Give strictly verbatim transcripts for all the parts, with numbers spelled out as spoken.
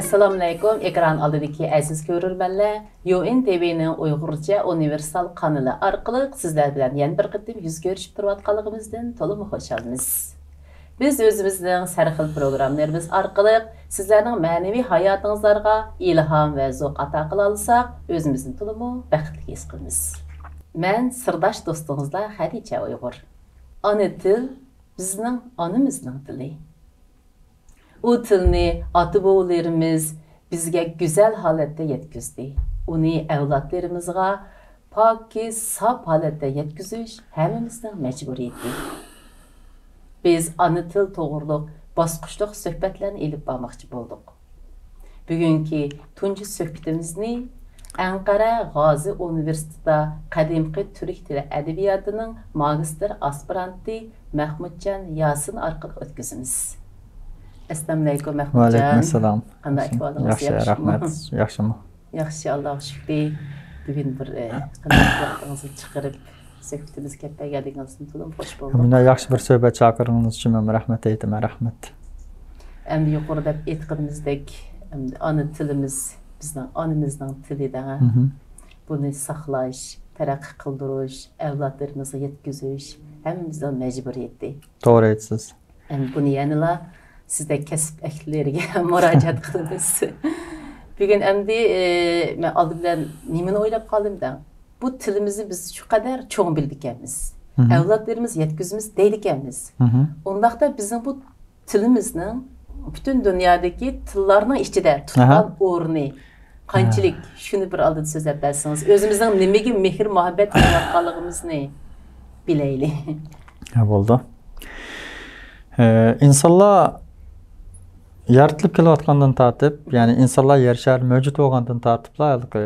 ئەسسالامۇئەلەيكۇم، ئېكران ئالدىدىكى ئەزىز كۆرۈرمەنلەر، يۇئېن تىۋىنىڭ ئۇيغۇرچە ئۇنىۋېرسال قانىلى ئارقىلىق سىزلەر بىلەن يەنە بىر قېتىم يۈز كۆرۈشۈپ تۇرۇۋاتقانلىقىمىزدىن تولىمۇ خۇشالمىز. بىز ئۆزىمىزنىڭ سەرخىل پروگراممىلىرىمىز ئارقىلىق سىزلەرنىڭ مەنىۋى ھاياتىڭىزلارغا ئىلھام ۋە زوق ئاتا قىلالىساق، ئۆزىمىزنى تولىمۇ بەختلىك ھېس قىلىمىز. مەن سىرداش دوستىڭىزلا خەدىچە ئۇيغۇر. ئانا تىل بىزنىڭ ئانىمىزنىڭ تىلى. ئۇ تىلنى ئاتا-بوۋىلىرىمىز بىزگە گۈزەل ھالەتتە يەتكۈزدى. ئۇنى ئەۋلادلىرىمىزغا پاكىز، ساپ ھالەتتە يەتكۈزۈش ھەممىمىزنىڭ مەجبۇرىيىتى. بىز ئانا تىل توغرۇلۇق باسقۇچلۇق سۆھبەتلەرنى ئېلىپ بارماقچى بولدۇق. بۈگۈنكى تۇنجى سۆھبىتىمىزنى ئەنقەرە غازى ئۇنىۋېرسىتېتىدا قەدىمكى تۈرك تىلى ئەدەبىياتىنىڭ ماگىستىر ئاسپىرانتى مەھمۇتجان ياسىن ئارقىلىق ئۆتكۈزىمىز. ئەسسالامۇئەلەيكۇم، مەھمۇتجان. ۋەئەلەيكۇم ئەسسالام. قانداق ئەھۋالىڭىز؟ ياخشى، ياخشىمۇ؟ رەھمەت. ياخشىمۇ؟ ياخشى، ئاللاغا شۈكرى. بۈگۈن بىر، ئە، قىممەت ۋاقتىڭىزنى چىقىرىپ، سۆھبىتىمىزگە كەپ بەرگەنلىكىڭىزدىن تولىمۇ خۇش بولدۇق. مۇنداق ياخشى بىر سۆھبەت چاقىرغىنىڭىز ئۈچۈن مەن رەھمەت ئېيتىمەن، رەھمەت. ئەمدى يۇقىرىدا دەپ ئېيتقىنىمىزدەك، ئەمدى ئانا تىلىمىز بىزنىڭ ئانىمىزنىڭ تىلى دەڭە. مھم. بۇنى ساقلاش، تەرەققىي قىلدۇرۇش، ئەۋلادلىرىمىزغا يەتكۈزۈش ھەممىمىزنىڭ مەجبۇرىيىتى. توغرا ئېيتىسىز. ئەمدى بۇنى يەنىلا سىزدەك كەسىپ ئەھلىلىرىگە مۇراجىئەت قىلىمىز. بۈگۈن ئەمدى، ئى، مەن ئالدى بىلەن نېمىنى ئويلاپ قالدىم دەڭ؟ بۇ تىلىمىزنى بىز شۇ قەدەر چوڭ بىلىدىكەنمىز. مھم. ئەۋلادلىرىمىز يەتكۈزىمىز دەيدىكەنمىز. مھم. ئۇنداقتا بىزنىڭ بۇ تىلىمىزنىڭ پۈتۈن دۇنيادىكى تىللارنىڭ ئىچىدە تۇتقان ئاھا. ئورنى قانچىلىك؟ ھە. شۇنى بىر ئالدىدا سۆزلەپ بەرسىڭىز، ئۆزىمىزنىڭ نېمىگە مېھىر-مۇھەببەت قىلىۋاتقانلىقىمىزنى بىلەيلى. ھە، بولدى. ئى، ئىنسانلار يارىتىلىپ كېلىۋاتقاندىن تارتىپ، يەنى ئىنسانلار يەر شارىدا مەۋجۇت بولغاندىن تارتىپلا ھېلىقى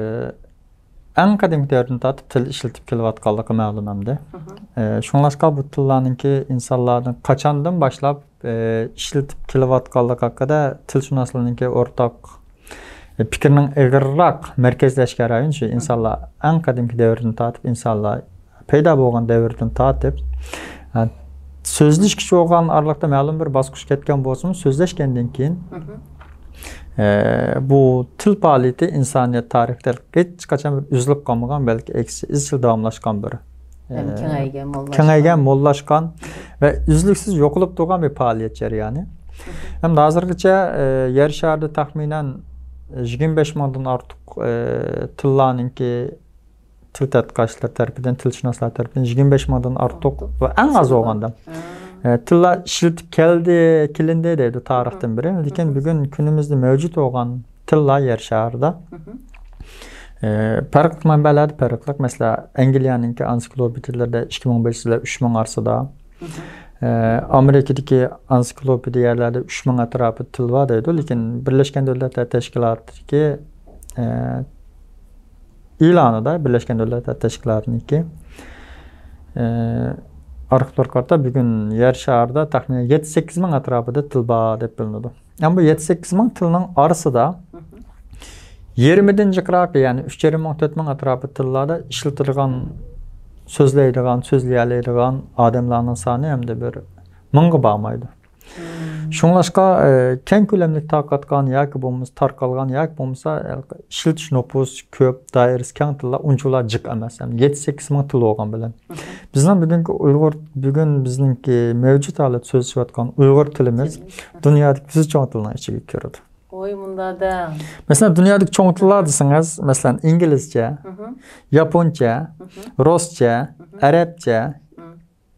ئەڭ قەدىمكى دەۋردىن تارتىپ تىل ئىشلىتىپ كېلىۋاتقانلىقى مەلۇم ئەمدى. مھم. ئى، شۇڭلاشقا بۇ تىللارنىڭكى ئىنسانلارنىڭ قاچاندىن باشلاپ، ئى، ئىشلىتىپ كېلىۋاتقانلىقى ھەققىدە تىلشۇناسلارنىڭكى ئورتاق، ئى، پىكرىنىڭ ئېغىرراق مەركەزلەشكەن رايونى شۇ مھم. ئىنسانلار ئەڭ قەدىمكى دەۋردىن تارتىپ ئىنسانلار پەيدا بولغان دەۋردىن تارتىپ، ئە، سۆزلىشكۈچى بولغان ئارىلىقتا مەلۇم بىر باسقۇچ كەتكەن بولسىمۇ، سۆزلەشكەندىن كېيىن، مھم. ئە، بۇ تىل پائالىيىتى ئىنسانىيەت تارىخىدا ھېچقاچان بىر ئۈزۈلۈپ قالمىغان، بەلكى ئەكسىچە ئىزچىل داۋاملاشقان بىر، ھەم ئە، كېڭەيگەن، موللاشقان. كېڭەيگەن، موللاشقان ۋە ئۈزلۈكسىز يوقىلىپ تۇرغان بىر پائالىيەت جەريانى. مھم. ھەمدە ھازىرغىچە، ئە، يەر شارىدا تەخمىنەن يىگىرمە بەش مىڭدىن ئارتۇق، ئە، تىللارنىڭكى تىل تەتقىقاتچىلار تەرىپىدىن، تىلشۇناسلار تەرىپىدىن يىگىرمە بەش مىڭدىن ئارتۇق ۋە ئەڭ ئاز بولغاندا، ھە. ئە، تىللار ئىشلىتىپ كەلدى، كېلىندى دەيدۇ تارىختىن بېرى. لېكىن مھم. بۈگۈن كۈنىمىزدە مەۋجۇت بولغان تىللار يەر شارىدا. مھم. ئە، پەرقلىق مەنبەلەردە پەرقلىق. مەسىلەن، ئەنگلىيەنىڭكى ئانسىكلوپېدىيەلىرىدە ئىككى مىڭ بەش يۈز ئۈچ مىڭ ئارىسىدا. مھم. ئە، ئامېرىكىدىكى ئانسىكلوپېدىيەلەردە ئۈچ مىڭ ئەتراپىدا تىل بار دەيدۇ، لېكىن بىرلەشكەن دۆلەتلەر تەشكىلاتىدىكى، ئە، ئېلانىدا، بىرلەشكەن دۆلەتلەر تەشكىلاتىنىڭكى، ئە، ئارخىپلىرىغا قارىتا بۈگۈن يەر شارىدا تەخمىنەن يەتتە سەككىز مىڭ ئەتراپىدا تىل بار دەپ بىلىنىدۇ. يەنى بۇ يەتتە سەككىز مىڭ تىلنىڭ ئارىسىدا مھم. يېرىمىدىن جىقراقى، يەنى ئۈچ يېرىم مىڭ، تۆت مىڭ ئەتراپىدا تىللاردا ئىشلىتىدىغان، سۆزلەيدىغان، سۆزلىيەلەيدىغان ئادەملەرنىڭ سانى ئەمدى بىر مىڭغا بارمايدۇ. مم. شۇڭلاشقا، ئە، كەڭ كۆلەملىك تارقاتقان ياكى بولمىسا تارقالغان ياكى بولمىسا، ئە، ئىشلىتىش نوپۇسى كۆپ، دائىرىسى كەڭ تىللار ئۇنچىۋالا جىق ئەمەس. يەنى يەتتە سەككىز مىڭ تىل بولغان بىلەن. مم. بىزنىڭ بۈگۈنكى ئۇيغۇر، بۈگۈن بىزنىڭكى مەۋجۇت ھالەتتە سۆزلىشىۋاتقان ئۇيغۇر تىلىمىز تىلىمىز. دۇنيادىكى يۈز چوڭ تىلنىڭ ئىچىگە كىرىدۇ. ۋوي، مۇنداق دەڭ. مەسىلەن، دۇنيادىكى چوڭ تىللار دېسىڭىز، مەسىلەن، ئىنگلىزچە، مھم. ياپونچە، مھم. رۇسچە، مھم. ئەرەبچە، مھم.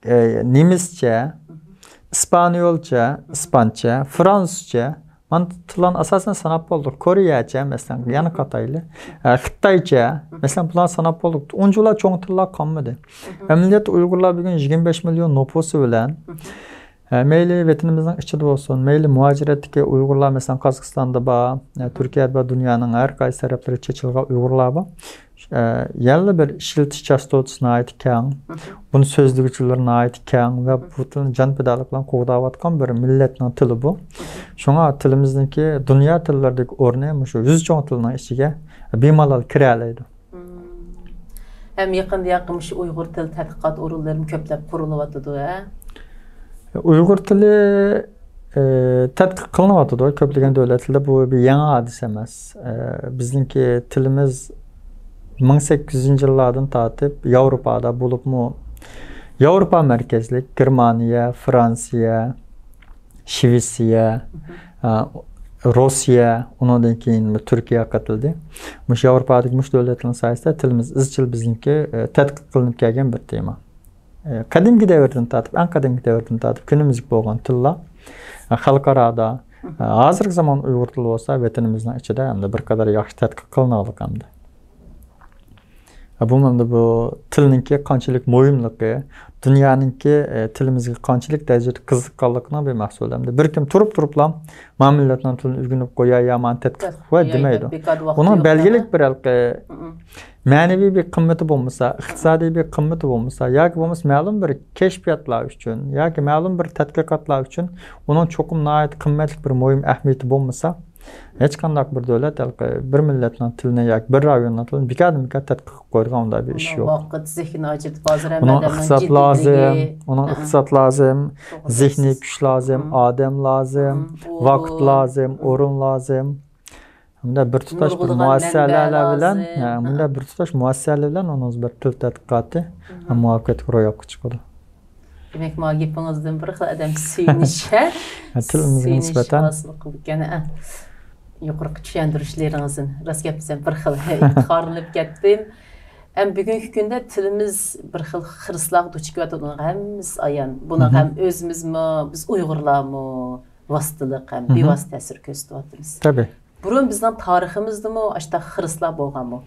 ئە، نېمىسچە، مھم. ئىسپانىيولچە، مھم. ئىسپانچە، فرانسۇزچە. مانا تىللارنى ئاساسەن ساناپ بولدۇق. كورېيەچە، مەسىلەن، يەنە مھم. قاتايلى. ئە، خىتايچە، مھم. مەسىلەن، بۇلارنى ساناپ بولدۇق. ئۇنچىۋالا چوڭ تىللار قالمىدى. مھم. ئەمەلىيەتتە ئۇيغۇرلار بۈگۈن يىگىرمە بەش مىليون نوپۇسى بىلەن، مھم. ئە، مەيلى ۋەتىنىمىزنىڭ ئىچىدە بولسۇن، مەيلى مۇھاجىرەتتىكى ئۇيغۇرلار، مەسىلەن، قازاقىستاندا بار، ئە، مھم. تۈركىيەدە بار، دۇنيانىڭ ھەر قايسى تەرەپلىرىگە چېچىلغان ئۇيغۇرلار بار. ئە، يەنىلا بىر ئىشلىتىش چاستوتىسى ناھايىتى كەڭ، مھم. بۇنى سۆزلىگۈچىلىرى ناھايىتى كەڭ ۋە مھم. بۇ تىلنى جان پىدالىق بىلەن قوغداۋاتقان بىر مىللەتنىڭ تىلى بۇ. مھم. شۇڭا تىلىمىزنىڭكى دۇنيا تىللىرىدىكى ئورنى مۇشۇ يۈز چوڭ تىلنىڭ ئىچىگە بىمالال كىرەلەيدۇ. مم. ھەم يېقىندا ياقى مۇشۇ ئۇيغۇر تىل تەتقىقات ئورۇنلىرىمۇ كۆپلەپ قۇرۇلۇۋاتىدۇ، ھە؟ ئۇيغۇر تىلى ئى، تەتقىق قىلىنىۋاتىدۇ. كۆپلىگەن دۆلەتلەردە بۇ بىر يېڭى ھادىسە ئەمەس. ئى، بىزنىڭكى تىلىمىز مىڭ سەككىز يۈزىنچى يىللاردىن تارتىپ ياۋروپادا، بولۇپمۇ ياۋروپا مەركەزلىك گېرمانىيە، فرانسىيە، شىۋېتسىيە، ئە، روسىيە، ئۇنىڭدىن كېيىن تۈركىيە قېتىلدى. مۇشۇ ياۋروپادىكى مۇشۇ دۆلەتلەرنىڭ سايىسىدە تىلىمىز ئىزچىل بىزنىڭكى، ئە، تەتقىق قىلىنىپ كەلگەن بىر تېما. ئە، قەدىمكى دەۋردىن تارتىپ، ئەڭ قەدىمكى دەۋردىن تارتىپ كۈنىمىزگە بولغان تىللار، ئە، خەلقئارادا، ئە، ھازىرقى زامان ئۇيغۇر تىلى بولسا ۋەتىنىمىزنىڭ ئىچىدە ئەمدى بىر قەدەر ياخشى تەتقىق قىلىنغانلىق ئەمدى. بۇ ئەمدى بۇ تىلنىڭكى قانچىلىك مۇھىملىقى، دۇنيانىڭكى، ئە، تىلىمىزگە قانچىلىك دەرىجىدە قىزىققانلىقىنىڭ بىر مەھسۇلى. ئەمدى بىر كىم تۇرۇپ تۇرۇپلا، ما مىللەتنىڭ تىلىنى ئۆگىنىپ قوياي يا مانا تەتقىق قىلىپ قوياي دېمەيدۇ. ئۇنىڭ بەلگىلىك بىر ھېلىقى مەنىۋى بىر قىممىتى بولمىسا، ئىقتىسادىي بىر قىممىتى بولمىسا ياكى بولمىسا مەلۇم بىر كەشپىياتلار ئۈچۈن ياكى مەلۇم بىر تەتقىقاتلار ئۈچۈن ئۇنىڭ چوقۇم ناھايىتى قىممەتلىك بىر مۇھىم ئەھمىيىتى بولمىسا، ھېچقانداق بىر دۆلەت ھېلىقى بىر مىللەتنىڭ تىلىنى ياكى بىر رايوننىڭ تىلىنى بىكاردىن بىكار تەتقىق قىلىپ قويىدىغان ئۇنداق بىر ئىش يوق. ۋاقىت، زېھىن ئاجرىتىپ، ھازىر ھەممە ئۇنىڭ ئادەمنىڭ ئىقتىساد جىددىيلىكى. لازىم، ئۇنىڭ ھە. ئىقتىساد لازىم، توغرا. زېھنىي كۈچ لازىم، مم. ئادەم لازىم، مم. ۋاقىت لازىم، مم. ئورۇن لازىم. ھەمدە بىر تۇتاش بىر نۇرغۇنلىغان مۇئەسسەسەلەر مەنبە بىلەن، لازىم. ھە، مم. مۇنداق بىر تۇتاش مۇئەسسەسەلەر بىلەن ئۇنىڭ بىر تىل تەتقىقاتى مۇۋەپپەقىيەتلىك روياپقا چىقىدۇ. دېمەك، ما گېپىڭىزدىن بىر خىل ئادەم سۆيۈنۈش، ھە؟ ھە، تىلىمىزغا سۆيۈنۈش نىسبەتەن. ھاسىل قىلىدىكەن، ھە. يۇقىرىقى چۈشەندۈرۈشلىرىڭىزدىن، راست گەپ دېسەم، بىر خىل ئىپتىخارلىنىپ كەتتىم. ھەم بۈگۈنكى كۈندە تىلىمىز بىر خىل خىرىسلارغا دۇچ كېلىۋاتىدىغىنىغا ھەممىمىز ئايان. بۇنىڭغا ھەم ئۆزىمىزمۇ، بىز ئۇيغۇرلارمۇ ۋاسىتىلىق ھەم بىۋاسىتە تەسىر كۆرسىتىۋاتىمىز. تەبىئىي. بۇرۇن بىزنىڭ تارىخىمىزدىمۇ ئاشۇنداق خىرىسلار بولغانمۇ؟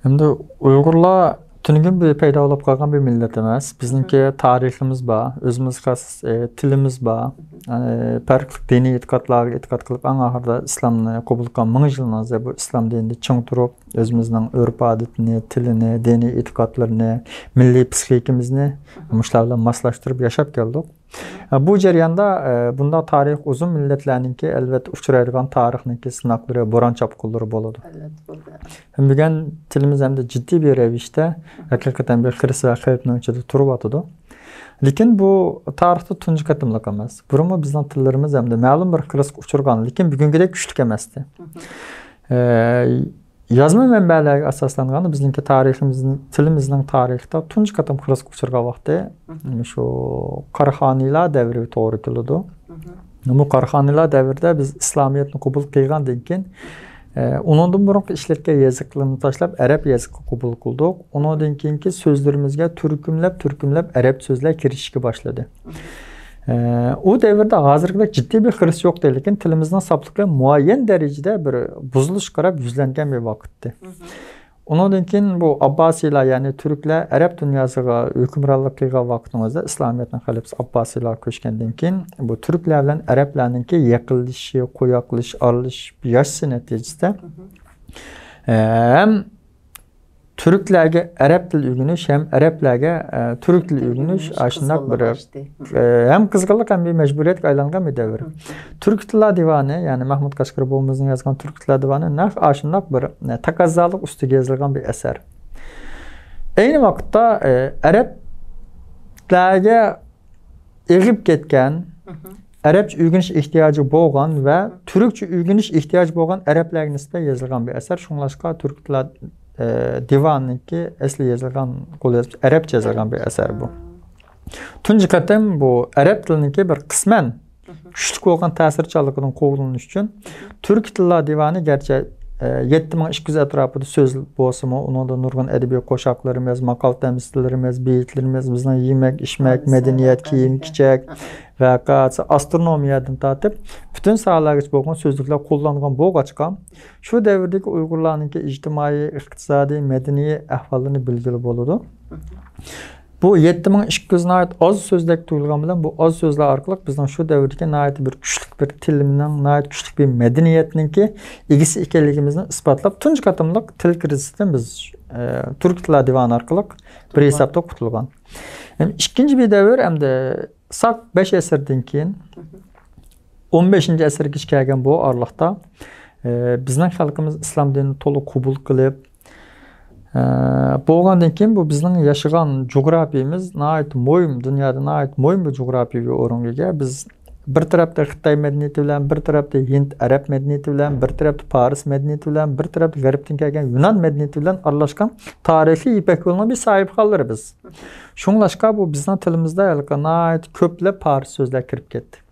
ئەمدى ئۇيغۇرلار تۈنۈگۈن بىر پەيدا بولۇپ قالغان بىر مىللەت ئەمەس. بىزنىڭكى تارىخىمىز بار، ئۆزىمىزگە خاس، ئە، تىلىمىز بار. ئە، پەرقلىق دىنىي ئېتىقادلارغا ئېتىقاد قىلىپ، ئەڭ ئاخىرىدا ئىسلامنى قوبۇل قىلغان، مىڭ يىلنىڭ ئىزى بۇ ئىسلام دىنىدا چىڭ تۇرۇپ، ئۆزىمىزنىڭ ئۆرپ-ئادىتىنى، تىلىنى، دىنىي ئېتىقادلىرىنى، مىللىي پسىخىكىمىزنى مۇشۇلار بىلەن ماسلاشتۇرۇپ ياشاپ كەلدۇق. بۇ جەرياندا، ئە، بۇنداق تارىخ ئۇزۇن مىللەتلەرنىڭكى، ئەلۋەتتە، ئۇچرايدىغان تارىخنىڭكى سىناقلىرى، بوران چاپقۇنلىرى بولىدۇ. ئەلۋەتتە، بولىدۇ. بۈگۈن تىلىمىز ئەمدى جىددىي بىر رەۋىشتە ھەقىقەتەن بىر خىرىس ۋە خەۋپنىڭ ئىچىدە تۇرۇۋاتىدۇ. لېكىن بۇ تارىختا تۇنجى قېتىملىق ئەمەس. بۇرۇنمۇ بىزنىڭ تىللىرىمىز ئەمدى مەلۇم بىر خىرىسقا ئۇچرىغان، لېكىن بۈگۈنكىدەك كۈچلۈك ئەمەستى. ئە، يازما مەنبەلەرگە ئاساسلانغاندا بىزنىڭكى تارىخىمىزنىڭ، تىلىمىزنىڭ تارىختا تۇنجى قېتىم خىرىسقا ئۇچرىغان ۋاقتى شۇ قاراخانىيلار دەۋرىگە توغرا كېلىدۇ. بۇ قاراخانىيلار دەۋرىدە بىز ئىسلامىيەتنى قوبۇل قىلغاندىن كېيىن، ئە، ئۇنىڭدىن بۇرۇنقى ئىشلەتكەن يېزىقلىرىنى تاشلاپ، ئەرەب يېزىقىغا قوبۇل قىلدۇق. ئۇنىڭدىن كېيىنكى سۆزلىرىمىزگە تۈركۈملەپ، تۈركۈملەپ ئەرەب سۆزلەر كىرىشىشكە باشلىدى. ئە، ئۇ دەۋردە ھازىرقىدەك جىددىي بىر خىرىس يوقتى، لېكىن تىلىمىزنىڭ ساپلىقى مۇئەييەن دەرىجىدە بىر بۇزۇلۇشقا قاراپ يۈزلەنگەن بىر ۋاقىتتى. ئۇنىڭدىن كېيىن بۇ ئابباسىيلار، يەنى تۈركلەر ئەرەب دۇنياسىغا ھۆكۈمرانلىق قىلغان ۋاقىتنىڭ ئۆزىدە، ئىسلامىيەتنىڭ خەلىپىسى ئابباسىيلار كۆچكەندىن كېيىن، بۇ تۈركلەر بىلەن ئەرەبلەرنىڭكى يېقىنلىشىشى، قۇياقلىشىشى، ئارىلىشىپ ياشىشى نەتىجىسىدە، ئە، ھەم تۈركلەرگە ئەرەب تىلى ئۆگىنىش ھەم ئەرەبلەرگە، ئە، تۈرك تىلى ئۆگىنىش ئاشۇنداق بىر، ئە، ھەم قىزغىنلىق ھەم بىر مەجبۇرىيەتكە ئايلانغان بىر دەۋر. تۈركىي تىللار دىۋانى، يەنى مەھمۇد قەشقىرى بوۋىمىزنىڭ يازغان تۈركىي تىللار دىۋانى نەق ئاشۇنداق بىر، ئە، تەقەززالىق ئۈستىگە يېزىلغان بىر ئەسەر. ئەينى ۋاقىتتا، ئە، ئەرەبلەرگە ئېغىپ كەتكەن، ئەرەبچە ئۆگىنىش ئېھتىياجى بولغان ۋە تۈركچە ئۆگىنىش ئېھتىياجى بولغان ئەرەبلەرگە نىسبەتەن يېزىلغان بىر ئەسەر. شۇڭلاشقا تۈركىي تىللار، ئە، دىۋانىنىڭكى ئەسلى يېزىلغان، قول يازمىسى ئەرەبچە يېزىلغان بىر ئەسەر بۇ. تۇنجى قېتىم بۇ ئەرەب تىلىنىڭكى بىر قىسمەن كۈچلۈك بولغان تەسىرچانلىقىدىن قوغدىنىش ئۈچۈن تۈركىي تىللار دىۋانى گەرچە، ئە، يەتتە مىڭ ئىككى يۈز ئەتراپىدا سۆز بولسىمۇ، ئۇنىڭدا نۇرغۇن ئەدەبىي قوشاقلىرىمىز، ماقال تەمسىللىرىمىز، بېيىتلىرىمىز، بىزنىڭ يېمەك، ئىچمەك، مەدەنىيەت، كىيىم-كېچەك، ۋەقە، ئاسترونومىيەدىن تارتىپ پۈتۈن ساھەلەرگىچە بولغان سۆزلۈكلەر قوللانغان بولغاچقا، شۇ دەۋردىكى ئۇيغۇرلارنىڭكى ئىجتىمائىي، ئىقتىسادىي، مەدەنىي ئەھۋاللىرىنى بىلگىلى بولىدۇ. بۇ يەتتە مىڭ ئىككى يۈز ناھايىتى ئاز سۆزدەك تۇيۇلغان بىلەن، بۇ ئاز سۆزلەر ئارقىلىق بىزنىڭ شۇ دەۋردىكى ناھايىتى بىر كۈچلۈك بىر تىلنىڭ، ناھايىتى كۈچلۈك بىر مەدەنىيەتنىڭكى ئىگىسى ئىكەنلىكىمىزنى ئىسپاتلاپ، تۇنجى قېتىملىق تىل كىرىزىسىدىن بىز، ئە، تۈركىي تىللار دىۋانى ئارقىلىق بىر ھېسابتا قۇتۇلغان. ھەم ئىككىنچى بىر دەۋر ئەمدى ساق بەش ئەسىردىن كېيىن، ئون بەشىنچى ئەسىرگىچە كەلگەن بۇ ئارىلىقتا، ئە، بىزنىڭ خەلقىمىز ئىسلام دىنىنى تولۇق قوبۇل قىلىپ، ئە، بولغاندىن كېيىن بۇ بىزنىڭ ياشىغان جۇغراپىيىمىز ناھايىتى مۇھىم، دۇنيادا ناھايىتى مۇھىم بىر جۇغراپىيەۋى ئورۇنغا ئىگە. بىز بىر تەرەپتە خىتاي مەدەنىيىتى بىلەن، بىر تەرەپتە ھىند ئەرەب مەدەنىيىتى بىلەن، بىر تەرەپتە پارس مەدەنىيىتى بىلەن، بىر تەرەپتە غەربتىن كەلگەن يۇنان مەدەنىيىتى بىلەن ئارىلاشقان تارىخىي يىپەك يولىنىڭ بىر ساھىبخانلىرى بىز. شۇڭلاشقا بۇ بىزنىڭ تىلىمىزدا ھېلىقى ناھايىتى كۆپلەپ پارس سۆزلەر كىرىپ كەتتى.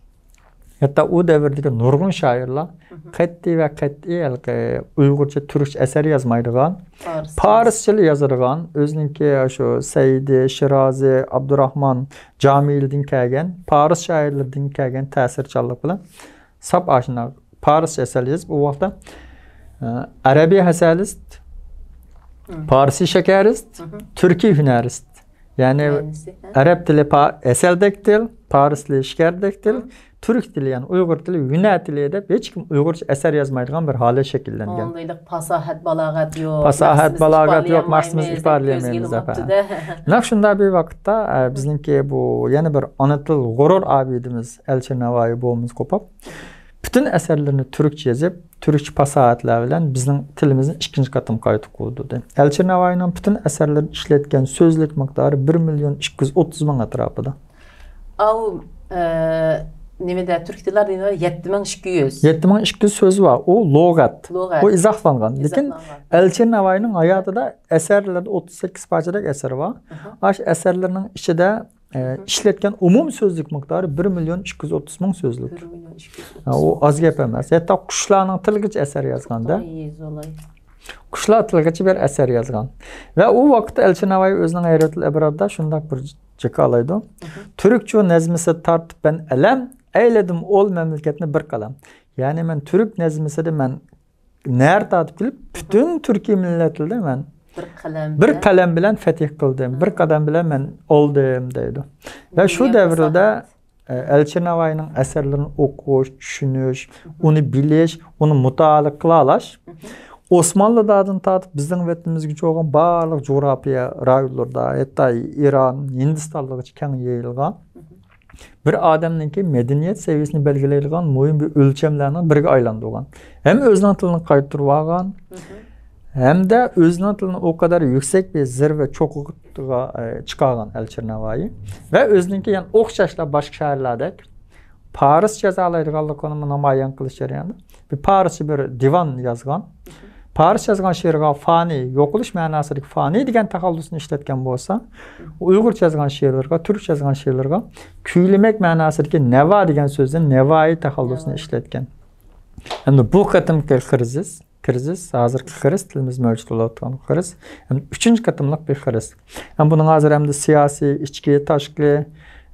ھەتتا ئۇ دەۋردىكى نۇرغۇن شائىرلار قەتئىي ۋە قەتئىي ھېلىقى ئۇيغۇرچە، تۈركچە ئەسەر يازمايدىغان، پارسچىلا يازىدىغان، ئۆزىنىڭكى شۇ سەئىدى، شىرازى، ئابدۇراخمان جامىلىدىن كەلگەن، پارس شائىرلىرىدىن كەلگەن تەسىرچانلىق بىلەن ساپ ئاشۇنداق پارسچە ئەسەر يېزىپ، ئۇ ۋاقىتتا، ئە، ئەرەبىي ھەسەلىست، پارسىي شەكەرىست، تۈركىي ھۈنەرىست. يەنى ئەرەب تىلى پا-، ھەسەلدەك تىل، پارس تىلى شېكەردەك تىل، تۈرك تىلى، يەنى ئۇيغۇر تىلى، ھۈنەر تىلى دەپ ھېچكىم ئۇيغۇرچە ئەسەر يازمايدىغان بىر ھالەت شەكىللەنگەن. ئۇندا ھېلىقى پاساھەت، بالاغەت يوق، پاساھەت، مەقسىتىمىزنى بالاغەت يوق، مەقسىتىمىزنى ئىپادىلىيەلمەيمىز دەپ، ھە. نەق شۇنداق بىر ۋاقىتتا، ئە، بىزنىڭكى بۇ يەنە بىر ئانا تىل غۇرۇر ئابىدىمىز ئەلچى نەۋايى بوۋىمىز قوپۇپ، پۈتۈن ئەسەرلىرىنى تۈركچە يېزىپ، تۈركچە پاساھەتلەر بىلەن بىزنىڭ تىلىمىزنى ئىككىنچى قېتىم قايتا قۇردۇردى. ئەلچى نەۋايىنىڭ پۈتۈن ئەسەرلىرىدە ئىشلەتكەن سۆزلۈك مىقدارى بىر مىليون ئىككى يۈز ئوتتۇز مىڭ ئەتراپىدا. ئاۋۇ، ئە، نېمىدە، تۈرك تىللار دېگەن يەتتە مىڭ ئىككى يۈز. يەتتە مىڭ ئىككى يۈز سۆز بار. ئۇ لۇغەت. لۇغەت. ئۇ ئىزاھلانغان. لېكىن ئەلچى نەۋايىنىڭ ھاياتىدا ئەسەرلىرىدە ئوتتۇز سەككىز پارچىدەك ئەسەر بار. ئاشۇ ئەسەرلىرىنىڭ ئىچىدە ئە، ئىشلەتكەن ئومۇمىي سۆزلۈك مىقدارى بىر مىليون ئىككى يۈز ئوتتۇز مىڭ سۆزلۈك. بىر مىليون ئىككى يۈز ئوتتۇز مىڭ. ھە، ئۇ ئاز گەپ ئەمەس. ھەتتا قۇشلارنىڭ تىلىغىچە ئەسەر يازغاندا. ئاي، زولاي. قۇشلار تىلىغىچە بىر ئەسەر يازغان. ۋە ئۇ ۋاقىتتا ئەلچى نەۋايى ئۆزىنىڭ ھەيرەتۇل ئەبرارىدا شۇنداق بىر جاكالايدۇ. تۈركچە نەزمىسى تارتىپ مەن ئەلەم، ئەيلىدىم ئول مەملىكەتنى بىر قەلەم. يەنى مەن تۈرك نەزمىسىدە مەن نەر تارتىپ كېلىپ، پۈتۈن تۈركىي مىللەتلەرنى مەن بىر قەلەم بىر بىلەن قەلەم بىلەن فەتىھ قىلدىم، بىر قەدەم بىلەن مەن ئالدىم دەيدۇ. ۋە شۇ دېگەن دەۋردە، پاساھەت. ئە، ئەلچى نەۋايىنىڭ ئەسەرلىرىنى ئوقۇش، چۈشىنىش، ئۇنى بىلىش، ئۇنى مۇتالىئە قىلالاش ئوسمانلىدىن تارتىپ بىزنىڭ ۋەتىنىمىزگىچە بولغان بارلىق جۇغراپىيە رايونلىرىدا، ھەتتا ئىران، ھىندىستانلىقىچە كەڭ يېيىلغان. بىر ئادەمنىڭكى مەدەنىيەت سەۋىيەسىنى بەلگىلەيدىغان مۇھىم بىر ئۆلچەملەرنىڭ بىرىگە ئايلاندۇرغان. ھەم ئۆزىنىڭ تىلىنى قايتۇرۇۋالغان، ھەمدە ئۆزىنىڭ تىلىنى ئۇ قەدەر يۈكسەك بىر زىرۋە چوققىغا، ئە، چىقارغان ئەلچى نەۋايى. ۋە ئۆزىنىڭكى يەنە ئوخشاشلا باشقا شائىرلاردەك پارسچە يازالايدىغانلىقىنى نامايان قىلىش جەريانىدا بىر پارسچە بىر دىۋان يازغان. پارسچە يازغان شېئىرغا فانى، يوقىلىش مەناسىدىكى فانى دېگەن تەخەللۇسنى ئىشلەتكەن بولسا، ئۇيغۇرچە يازغان شېئىرلىرىغا، تۈركچە يازغان شېئىرلىرىغا كۈيلىمەك مەناسىدىكى نەۋا دېگەن سۆزدىن نەۋايى تەخەللۇسنى ئىشلەتكەن. ئەمدى بۇ قېتىمقى كىرىزىس، كىرىزىس، ھازىرقى كىرىز، تىلىمىز مەۋجۇت بولۇۋاتقان كىرىز، ئەمدى ئۈچىنچى قېتىملىق بىر كىرىز. ھەم بۇنىڭ ھازىر ئەمدى سىياسىي، ئىچكى، تاشقى،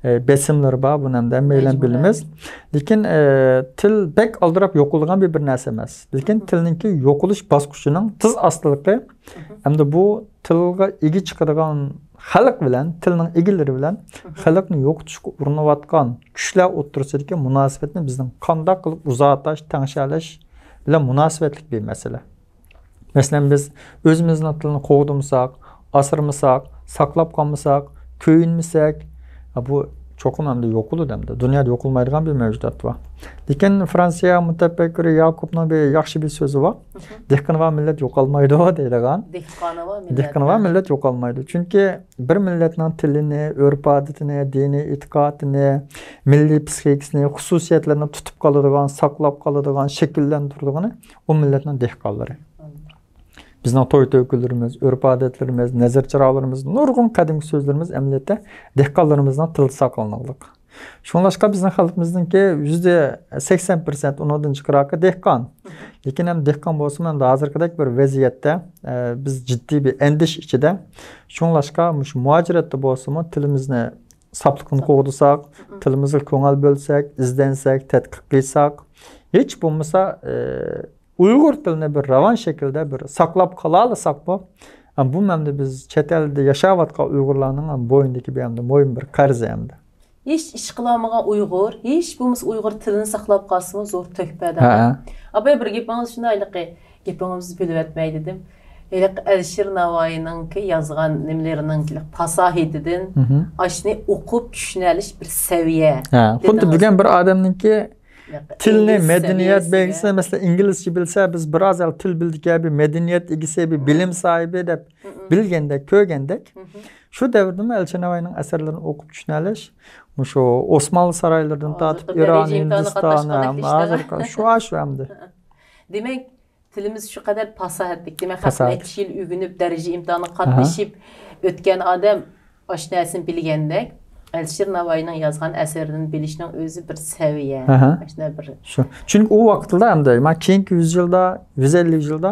ئە، بېسىملىرى بار، بۇنى ئەمدى ھەممەيلەن بىلىمىز. لېكىن، ئە، تىل بەك ئالدىراپ يوقىلىدىغان بىر، بىر نەرسە ئەمەس. لېكىن تىلنىڭكى يوقىلىش باسقۇچىنىڭ تېز ئاستىلىقى، ئەمدى بۇ تىلغا ئىگە چىقىدىغان خەلق بىلەن، تىلنىڭ ئىگىلىرى بىلەن خەلقنى يوقىتىشقا ئۇرۇنۇۋاتقان كۈچلەر ئوتتۇرىسىدىكى مۇناسىۋەتنى بىزنىڭ قانداق قىلىپ ئۇزارتاش، تەڭشەلەش بىلەن مۇناسىۋەتلىك بىر مەسىلە. مەسىلەن، بىز ئۆزىمىزنىڭ تىلىنى قوغدىمىساق، ئاسرىمىساق، ساقلاپ قالمىساق، كۆيۈنمىسەك، بۇ چوقۇم ئەمدى يوقىلىدۇ ئەمدى. دۇنيادا يوقالمايدىغان بىر مەۋجۇدات بار. لېكىن فرانسىيە مۇتەپەككۇرى ياكوبنىڭ بىر ياخشى بىر سۆزى بار. دېھقانۋا مىللەت يوقالمايدۇ دەيدىغان. دېھقانۋا مىللەت. دېھقانۋا مىللەت يوقالمايدۇ. چۈنكى بىر مىللەتنىڭ تىلىنى، ئۆرپ-ئادىتىنى، دىنىي ئېتىقادىنى، مىللىي پسىخىكىسىنى، خۇسۇسىيەتلىرىنى تۇتۇپ قالىدىغان، ساقلاپ قالىدىغان، شەكىللەندۈرىدىغىنى ئۇ مىللەتنىڭ دېھقانلىرى. بىزنىڭ توي-تۆكۈنلىرىمىز، ئۆرپ-ئادەتلىرىمىز، نەزىر-چىراغلىرىمىز، نۇرغۇن قەدىمكى سۆزلىرىمىز ئەمەلىيەتتە دېھقانلىرىمىزنىڭ تىلىدا ساقلانغانلىق. شۇڭلاشقا بىزنىڭ خەلقىمىزنىڭكى يۈزدە سەكسەن پىرسەنت، ئۇنىڭدىن جىقراقى دېھقان. لېكىن ھەم دېھقان بولسىمۇ، ئەمدى ھازىرقىدەك بىر ۋەزىيەتتە، ئە، بىز جىددىي بىر ئەندىشە ئىچىدە. شۇڭلاشقا مۇشۇ مۇھاجىرەتتە بولسىمۇ تىلىمىزنى، ساپلىقىنى قوغدىساق، تىلىمىزغا كۆڭۈل بۆلسەك، ئىزدەنسەك، تەتقىق قىلساق، ھېچ بولمىسا، ئە، ئۇيغۇر تىلىنى بىر راۋان شەكىلدە بىر ساقلاپ قالالىساقمۇ، بۇ ئەمدى بىز چەت ئەلدە ياشاۋاتقان ئۇيغۇرلارنىڭ بوينىدىكى بىر ئەمدى مۇھىم بىر قەرزى ئەمدى. ھېچ ئىش قىلالمىغان ئۇيغۇر، ھېچ بولمىسا ئۇيغۇر تىلىنى ساقلاپ قالسىمۇ زور تۆھپە دەپ. ھە. ئاپاي، بىر گېپىڭىز شۇنداق، ھېلىقى گېپىڭىزنى بۆلۈۋەتمەي دېدىم. ھېلىقى ئەلىشىر ناۋايىنىڭكى يازغان نېمىلىرىنىڭكى پاساھىتىدىن ئاشۇنى ئوقۇپ چۈشىنەلىش بىر سەۋىيە. ھە، خۇددى بۈگۈن بىر ئادەمنىڭكى تىلنى، مەدەنىيەت بەلگىسىنى، مەسىلەن، ئىنگلىزچە بىلسە، بىز بىر ئاز ھەل تىل بىلدىكەن، بىر مەدەنىيەت ئىگىسى، بىر بىلىم ساھىبى دەپ بىلگەندەك، كۆرگەندەك. شۇ دەۋردىمۇ ئەلىشىر نەۋائىينىڭ ئەسەرلىرىنى ئوقۇپ چۈشىنەلىش، مۇشۇ ئوسمانلى سارايلىرىدىن تارتىپ ئىران، ھىندىستان، ھازىرقى شۇ، شۇ ئەمدى. دېمەك، تىلىمىز شۇ قەدەر پاساھەتلىك. دېمەك، خەق نەچچە يىل ئۆگىنىپ، دەرىجە ئىمتىھانىغا قاتنىشىپ ئۆتكەن ئادەم ئاشۇ نەرسىنى بىلگەندەك، ئەلىشىر نەۋائىينىڭ يازغان ئەسەرلىرىنى بىلىشنىڭ ئۆزى بىر سەۋىيە. ئاشۇنداق بىر شۇ. چۈنكى ئۇ ۋاقىتلاردا ئەمدى، مانا كېيىنكى يۈز يىلدا، يۈز ئەللىك يىلدا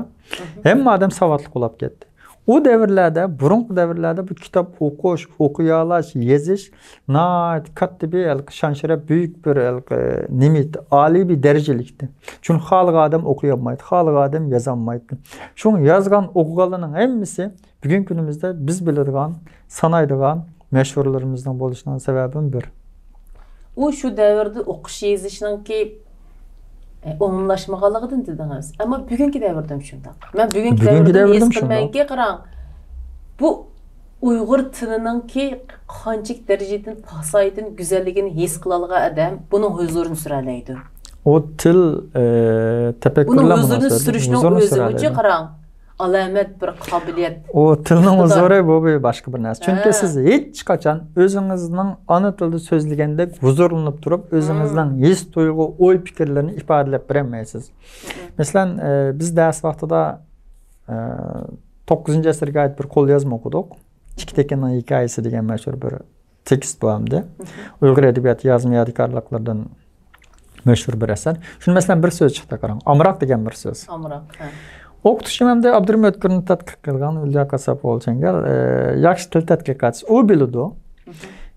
ھەممە ئادەم ساۋاتلىق بولاپ كەتتى. ئۇ دەۋرلەردە، بۇرۇنقى دەۋرلەردە بۇ كىتاب ئوقۇش، ئوقۇيالاش، يېزىش ناھايىتى كاتتا بىر ھېلىقى شان-شەرەپ، بۈيۈك بىر ھېلىقى نېمە ئىدى، ئالىي بىر دەرىجىلىكتى. چۈنكى خالىغان ئادەم ئوقۇيالمايتتى، خالىغان ئادەم يازالمايتتى. شۇڭا يازغان، ئوقۇغانلارنىڭ ھەممىسى بۈگۈنكى كۈنىمىزدە بىز بىلىدىغان، سانايدىغان مەشھۇرلىرىمىزنىڭ بولۇشىنىڭ سەۋەبىمۇ بىر. ئۇ شۇ دەۋردە ئوقۇش يېزىشنىڭكى، ئە، ئومۇملاشمىغانلىقىدىن دېدىڭىز. ئەمما بۈگۈنكى دەۋردىمۇ شۇنداق. مەن بۈگۈنكى بۈگۈنكى دەۋردىمۇ ھېس دەۋردىمۇ شۇنداق. قىلىمەنكى، قاراڭ، بۇ ئۇيغۇر تىلىنىڭكى قانچىلىك دەرىجىدىن پاساھىتىنى، گۈزەللىكىنى ھېس قىلالىغان ئادەم بۇنىڭ ھۇزۇرىنى سۈرەلەيدۇ. ئۇ تىل، ئە، تەپەككۇرلار بۇنىڭ ھۇزۇرىنى سۈرۈشنىڭ ئۆزى، قاراڭ، ئالامەت بىر قابىلىيەت. ئۇ تىلنىڭ ھۇزۇرى بۇ بىر باشقا بىر نەرسە. چۈنكى سىز ھېچقاچان ئۆزىڭىزنىڭ ئانا تىلدا سۆزلىگەندەك ھۇزۇرلىنىپ تۇرۇپ، ئۆزىڭىزنىڭ ھېس، تۇيغۇ، ئوي پىكىرلىرىنى ئىپادىلەپ بېرەلمەيسىز. مەسىلەن، ئە، بىز دەرس ۋاقتىدا، ئە، توققۇزىنچى ئەسىرگە ئائىت بىر قوليازما ئوقۇدۇق. ئىككى تېكىننىڭ ھېكايىسى دېگەن مەشھۇر بىر تېكىست بۇ ئەمدى. ئۇيغۇر ئەدەبىياتى يازما يادىكارلىقلىرىدىن مەشھۇر بىر ئەسەر. شۇنى مەسىلەن بىر سۆز چىقتى قاراڭ. ئامراق دېگەن بىر سۆز. ئامراق، ھە. ئوقۇتقۇچىم ئەمدى ئابدۇرېھىم ئۆتكۈرنى تەتقىق قىلغان ئىليا كاساپوۋلۇ چەڭگەل، ئە، ياخشى تىل تەتقىقاتچىسى. ئۇ بىلىدۇ.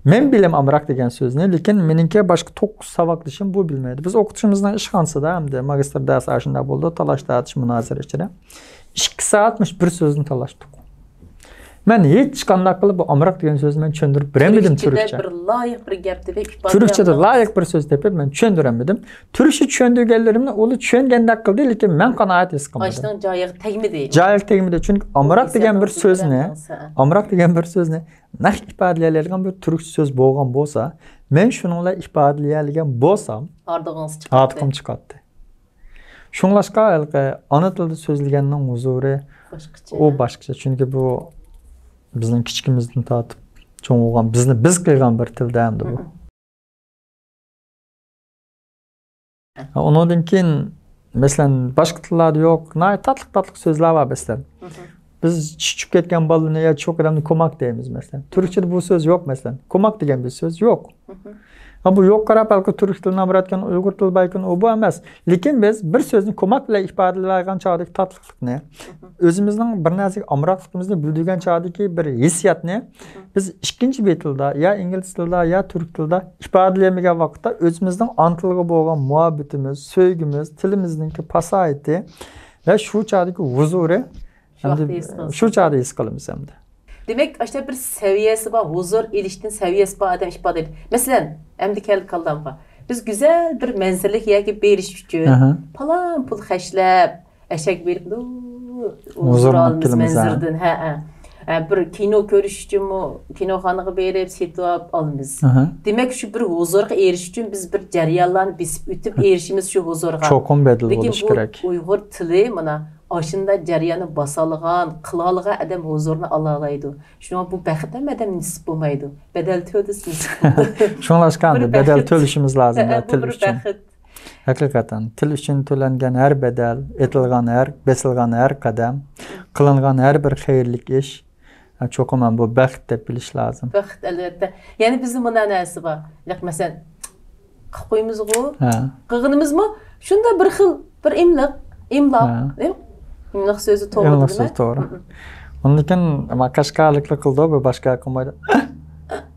مەن بىلەم ئامراق دېگەن سۆزنى، لېكىن مېنىڭكى باشقا توققۇز ساۋاقدىشىم بۇ بىلمەيدۇ. بىز ئوقۇتقۇچىمىزنىڭ ئىشخانىسىدا ئەمدى ماگىستىر دەرسى ئاشۇنداق بولدى، تالاش-تارتىش، مۇنازىرە ئىچىدە. ئىككى سائەت مۇشۇ بىر سۆزنى تالاشتۇق. مەن ھېچقانداق قىلىپ بۇ ئامراق دېگەن سۆزنى مەن چۈشەندۈرۈپ بېرەلمىدىم تۈركچە. بىر لايىق بىر گەپ تېپىپ، ئىپادە تۈركچىدە قىلالمىدىڭىز. لايىق بىر سۆز تېپىپ مەن چۈشەندۈرەلمىدىم. تۈركچە چۈشەندۈرگەنلىرىمنى ئۇلار چۈشەنگەندەك قىلدى، لېكىن مەن قانائەت ھېس قىلمىدىم. ئاشۇنىڭ جايىغا تەگمىدى. جايىغا تەگمىدى. چۈنكى ئامراق دېگەن بىر سۆزنى، ئامراق دېگەن بىر سۆزنى نەق ئىپادىلىيەلەيدىغان بىر تۈركچە سۆز بولغان بولسا، مەن شۇنىڭ بىلەن ئىپادىلىيەلىگەن بولسام، ھاردۇقىڭىز چىقاتتى. ھاردۇقۇم چىقاتتى. شۇڭلاشقا ھېلىقى ئانا تىلدا سۆزلىگەننىڭ ھۇزۇرى باشقىچە. ئۇ باشقىچە. چۈنكى بۇ بىزنىڭ كىچىكىمىزدىن تارتىپ چوڭ بولغان، بىزنى بىز قىلغان بىر تىلدە ئەمدى بۇ. ھە، ئۇنىڭدىن كېيىن، مەسىلەن، باشقا تىللاردا يوق، ناھايىتى تاتلىق-تاتلىق سۆزلەر بار، مەسىلەن. بىز چىچىپ كەتكەن بالىنى يا چوكىدامنى كوماك دەيمىز، مەسىلەن. تۈركچىدە بۇ سۆز يوق، مەسىلەن. كوماك دېگەن بىر سۆز يوق. ھە، بۇ يوققا قاراپ ھېلىقى تۈرك تىلىنى ئامرايدىكەن، ئۇيغۇر تىلى باركەن، ئۇ بۇ ئەمەس. لېكىن بىز بىر سۆزنى كوماك بىلەن ئىپادىلەيدىغان چاغدىكى تاتلىقلىقنى، ئۆزىمىزنىڭ بىر نەرسىگە ئامراقلىقىمىزنى بىلدۈرگەن چاغدىكى بىر ھېسسىياتنى بىز ئىككىنچى بىر تىلدا، يا ئىنگلىز تىلىدا، يا تۈرك تىلىدا ئىپادىلىيەلمىگەن ۋاقىتتا ئۆزىمىزنىڭ ئانا تىلغا بولغان مۇھەببىتىمىز، سۆيگۈمىز، تىلىمىزنىڭكى پاساھىتى ۋە شۇ چاغدىكى ھۇزۇرى شۇ ئەمدى ۋاقىتتا ھېس قىلىسىز. شۇ چاغدا ھېس قىلىمىز ئەمدى. دېمەك، ئاشۇنداق بىر سەۋىيەسى بار، ھۇزۇر ئېلىشتىن سەۋىيەسى بار ئادەم ئىپادىلەيدۇ. مەسىلەن، ئەمدى كەلدى كاللامغا. بىز گۈزەل بىر مەنزىرىلىك يەرگە بېرىش ئۈچۈن ئاھا. پالان پۇل خەجلەپ، ئەشەك بېرىپ، ھۇزۇر ھۇزۇرنى ئالىمىز كۈتىمىز، ھە. مەنزىرىدىن، ھە، ھە. ھە، بىر كىنو كۆرۈش ئۈچۈنمۇ كىنوخانىغا بېرىپ، سېتىۋاپ ئالىمىز. ئاھا. دېمەك، شۇ بىر ھۇزۇرغا ئېرىشىش ئۈچۈن بىز بىر جەريانلارنى بېسىپ ئۆتۈپ ئېرىشىمىز شۇ ھۇزۇرغا. چوقۇم بەدىلى بولۇشى كېرەك. لېكىن بۇ ئۇيغۇر تىلى مانا ئاشۇنداق جەرياننى باسالىغان، قىلالىغان ئادەم ھۇزۇرنى ئالالايدۇ. شۇڭا بۇ بەخت ھەممە ئادەمگە نېسىپ بولمايدۇ. بەدەل تۆلىسە نېسىپ بولىدۇ. شۇڭلاشقا بىر ئەمدى بەدەل بەخت. تۆلىشىمىز لازىم، ھە، بۇ تىل بىر ئۈچۈن. بەخت. ھەقىقەتەن، تىل ئۈچۈن تۆلەنگەن ھەر بەدەل، ئېتىلغان ھەر، بېسىلغان ھەر قەدەم، قىلىنغان ھەر بىر خەيرلىك ئىش، ھە، چوقۇم ھەم بۇ بەخت دەپ بىلىش لازىم. بەخت، ئەلۋەتتە. يەنە بىزدە مۇنداق نەرسە بار. ياق، مەسىلەن، قىلىپ قويىمىزغۇ، ھە. قىلغىنىمىزمۇ شۇنداق بىر خىل، بىر ئىملىق، ئىملا، ھە. ئىم-، ئىملىق سۆزى توغرا ئىملىق دېدىم سۆزى مەن؟ توغرا. مم. ئۇندىن كېيىن، ما، قەشقەرلىكلەر قىلىدۇ، بۇ باشقا قىلمايدۇ.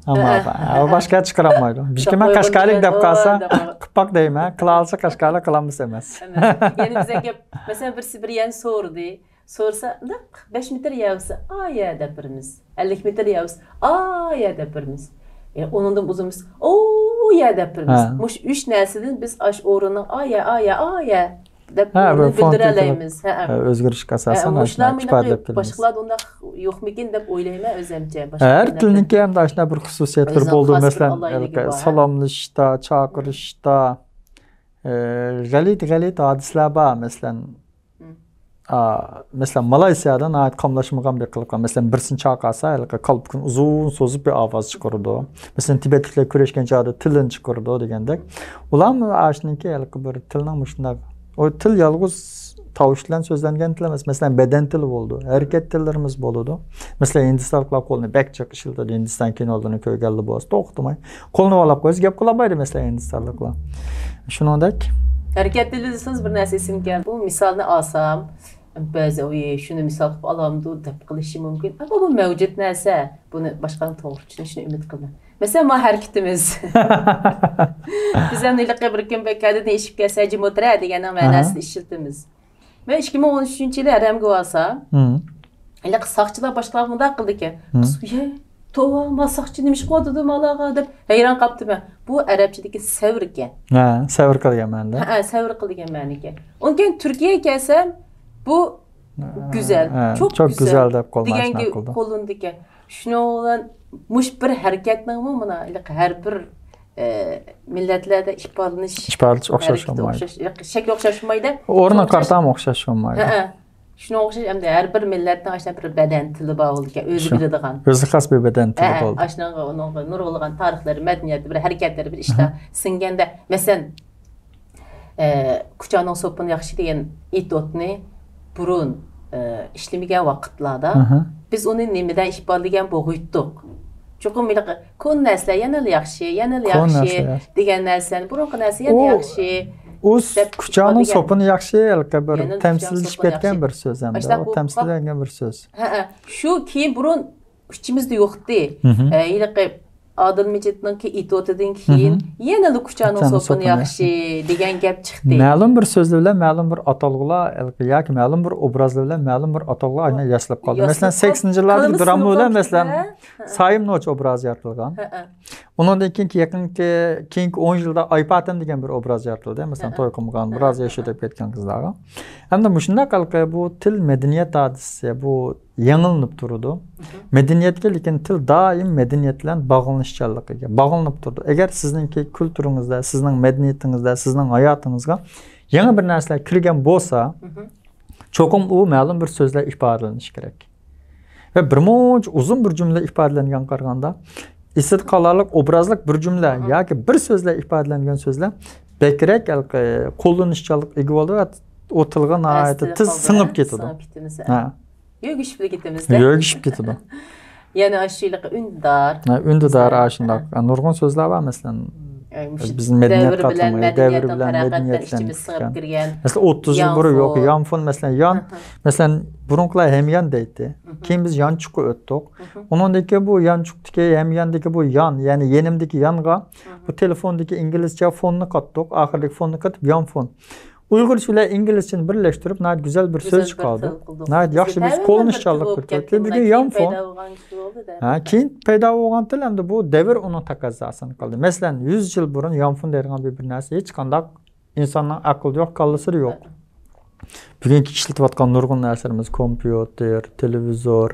ئەمما ھە. بۇ باشقا چىقىرالمايدۇ. بىزكى مەن قەشقەرلىك دەپ قالسا، قىلىپ باق دەيمەن. قىلالىسا قەشقەرلىك، قىلالمىسا ئەمەس. ئەمەس. يەنە بىزگە گەپ، مەسىلەن، بىرسى بىر يەرنى سورىدى. سورىسا، مۇنداق بەش مېتىر يەر بولسا، ئا يە دەپ بېرىمىز. ئەللىك مېتىر يەر بولسا، ئا يە دەپ بېرىمىز. ئە، ئۇنىڭدىن ئۇزۇن بولسا، ئو يە دەپ بېرىمىز. ھە. مۇشۇ ئۈچ نەرسىدىن بىز ئاش ئورۇننىڭ ئا يە، ئا يە، ئا يە دەپ ھە، بىر فونېتىك بىلدۈرەلەيمىز. ھە، ھە. ئە، ئۆزگىرىشكە ئاساسەن ھە، مۇشۇلارمۇ ئاشۇنداق ئىپادىلەپ كېلىمىز. باشقىلاردا ئۇنداق يوقمىكىن دەپ ئويلايمەن ئۆزۈمچە. ھەر تىلنىڭكى ھەمدە ئاشۇنداق بىر خۇسۇسىيەتلىرى بولىدۇ. مەسىلەن، سالاملىشىشتا، چاقىرىشتا، ئە، غەلىتە، غەلىتە ھادىسىلەر بار. مەسىلەن، مم. ئا، مەسىلەن، مالايسىيادا ناھايىتى قاملاشمىغان بىر قىلىق بار. مەسىلەن، بىرسىنى چاقىرسا، ھېلىقى قالپۇكىنى ئۇزۇن سوزۇپ بىر ئاۋاز چىقىرىدۇ. مەسىلەن، تىبەتلىكلەر كۈرەشكەن چاغدا تىلىنى چىقىرىدۇ دېگەندەك. ئۇلارمۇ ئاشۇنىڭكى ھېلىقى بىر تىلنىڭ مۇشۇنداق، ئۇ تىل يالغۇز تاۋۇش بىلەن سۆزلەنگەن تىل ئەمەس. مەسىلەن، بەدەن تىلى بولىدۇ، ھەرىكەت تىللىرىمىز بولىدۇ. مەسىلەن، ھىندىستانلىقلار قولىنى بەك جىق ئىشلىتىدۇ. ھىندىستان كىنولىرىنى كۆرگەنلا بولسا، توختىماي قولىنى بالاپ قويسا، گەپ قىلالمايدۇ، مەسىلەن، ھىندىستانلىقلار. شۇنىڭدەك. ھەرىكەت تىلى دېسىڭىز، بىر نەرسە ئېسىمگە كەلدى. بۇ مىسالنى ئالسام، بەزى، «ئۇي، شۇنى مىسال قىلىپ ئالامدۇ؟» دەپ قېلىشى مۇمكىن. ئەمما بۇ مەۋجۇت نەرسە. بۇنى باشقىلارنىڭ توغرا چۈشىنىشىنى ئۈمىد قىلىمەن. مەسىلەن، ما ھەرىكىتىمىز. بىز ھەم ھېلىقى بىر كۈن بىر كەدىدىن ئېشىپ كەلسە، جىمىترە دېگەننىڭ مەناسىنى ئىشلىتىمىز. مەن ئىككى مىڭ ئون ئۈچىنچى يىلى ھەرەمگە بارسام، ھېلىقى ساقچىلار باشقىلارغا مۇنداق قىلىدىكەن. «يە، توۋا، ما ساقچى نېمە ئىش قىلىۋاتىدۇ مالاغا؟» دەپ ھەيران قاپتىمەن. بۇ ئەرەبچىدىكى سەۋركەن. ھە، سەۋر قىلغان مەنىدە. ھە، سەۋر قىلغان مەنىكەن. ئۇنىڭ كېيىن تۈركىيەگە كەلسەم، بۇ گۈزەل، ھە، چوك گۈزەل دەپ قوللىنىدىكەن. شۇنىڭ بىلەن مۇشۇ بىر ھەرىكەتنىڭمۇ مانا ھەر بىر، ئە، مىللەتلەردە ئىپادىلىنىش، ئىپادىلىنىش ئوخشاش بولمايدۇ. شەكلى ئوخشاش بولمايدۇ. ئورنىغا قارىتا ئوخشاش بولمايدۇ. ھە، ھە. شۇنىڭغا ئوخشاش، ئەمدى ھەر بىر مىللەتنىڭ ئاشۇنداق بىر بەدەن تىلى بار بولىدىكەن، ئۆزى بىلىدىغان. ئۆزىگە خاس بىر بەدەن تىلى بولىدۇ. ئاشۇنىڭغا، ئۇنىڭغا نۇرغۇنلىغان تارىخلىرى، مەدەنىيەتلىرى، بىر ھەرىكەتلىرى، بىر ئىشلار سىڭگەندە، مەسىلەن، ئە، كۇچانىڭ سوپۇنى ياخشى دېگەن ئېتوتنى بۇرۇن، ئە، ئىشلىمىگەن ۋاقىتلاردا بىز ئۇنى نېمىدە ئىپادىلىگەن بولغۇيتتۇق؟ چوقۇم ھېلىقى كونا نەرسىلەر يەنىلا ياخشى، يەنىلا ياخشى دېگەن نەرسىلەرنى، بۇرۇنقى نەرسە يەنە ياخشى دەپ كۇچانىڭ سوپۇنى ياخشى، ھېلىقى بىر تەمسىللىشىپ كەتكەن بىر سۆز ئەمدى. ئۇ تەمسىللەنگەن بىر سۆز. ھە، ھە. شۇ كېيىن بۇرۇن ئىچىمىزدە يوقتى. ئە، ھېلىقى ئادىل مىجىتنىڭكى ئېتوتىدىن كېيىن يەنىلا كۇچانىڭ سوپۇنى ياخشى دېگەن گەپ چىقتى. مەلۇم بىر سۆزلەر بىلەن مەلۇم بىر ئاتالغۇلار ياكى مەلۇم بىر ئوبرازلار بىلەن مەلۇم بىر ئاتالغۇلار ئاينى ياسىلىپ قالدى. مەسىلەن، سەكسىنىنچى يىللاردىكى دراما بىلەن، مەسىلەن، سايىم نوچى ئوبرازى يارىتىلغان. ئۇنىڭدىن كېيىنكى يېقىنقى، كېيىنكى ئون يىلدا ئايپاتەم دېگەن بىر ئوبراز يارىتىلدى. مەسىلەن، توي قىلمىغان، بىراز ياش ئۆتۈپ كەتكەن قىزلارغا. ئەمدى مۇشۇنداق ھېلىقى بۇ تىل مەدەنىيەت ھادىسىسى، بۇ يېڭىلىنىپ تۇرىدۇ. مەدەنىيەتكە لېكىن تىل دائىم مەدەنىيەت بىلەن باغلىنىشچانلىقىغا ئىگە، باغلىنىپ تۇرىدۇ. ئەگەر سىزنىڭكى كۈلتۈرىڭىزدە، سىزنىڭ مەدەنىيىتىڭىزدە، سىزنىڭ ھاياتىڭىزغا يېڭى بىر نەرسىلەر كىرگەن بولسا، چوقۇم ئۇ مەلۇم بىر سۆزلەر ئىپادىلىنىشى كېرەك. ۋە بىر مۇنچە ئۇزۇن بىر جۈملە ئىپادىلەنگەنگە قارىغاندا، ئېسىدە قالارلىق ئوبرازلىق بىر جۈملە ياكى بىر سۆزلەر ئىپادىلەنگەن سۆزلەر بەكرەك ھېلىقى قوللىنىشچانلىققا ئىگە بولىدۇ ۋە ئۇ تىلغا ناھايىتى تېز سىڭىپ كېتىدۇ. ھە. يۆگىشىپلا كېتىمىز. يۆگىشىپ كېتىدۇ. يەنە ئاشۇ ھېلىقى ئۈندىدار. ھە، ئۈندىدار، ئاشۇنداق. ھە. نۇرغۇن سۆزلەر بار، مەسىلەن، بىز مەدەنىيەت قاتلىمى، دەۋر بىلەن مەدەنىيەتلەر ئىچىمىزگە سىڭىپ كىرگەن. مەسىلەن، ئوتتۇز يىل بۇرۇن يوق، يانفون، مەسىلەن، يان، مەسىلەن، بۇرۇنقىلار ھەميان دەيتتى. كېيىن بىز يانچۇققا ئۆتتۇق. ئۇنىڭدىن كېيىن بۇ يانچۇقتىكى، ھەمياندىكى بۇ يان، يەنى يېنىمدىكى يانغا بۇ تېلېفوندىكى ئىنگلىزچە فوننى قاتتۇق، ئاخىرىدىكى فوننى قېتىپ يانفون. ئۇيغۇرچە بىلەن ئىنگلىزچىنى بىرلەشتۈرۈپ، ناھايىتى گۈزەل بىر سۆز چىقاردى. ناھايىتى ياخشى بىز قوللىنىشچانلىق كۆرسەتتى. بۈگۈن يانفون. ھە، كېيىن پەيدا بولغان تىل ئەمدى بۇ دەۋر ئۇنىڭ تەقەززاسىنى قىلدى. مەسىلەن، يۈز يىل بۇرۇن يانفون دەيدىغان بىر، بىر نەرسە ھېچقانداق ئىنساننىڭ ئەقلىدە يوق، كاللىسىدا يوق. بۈگۈنكى ئىشلىتىۋاتقان نۇرغۇن نەرسىلىرىمىز، كومپيۇتېر، تېلېۋىزور،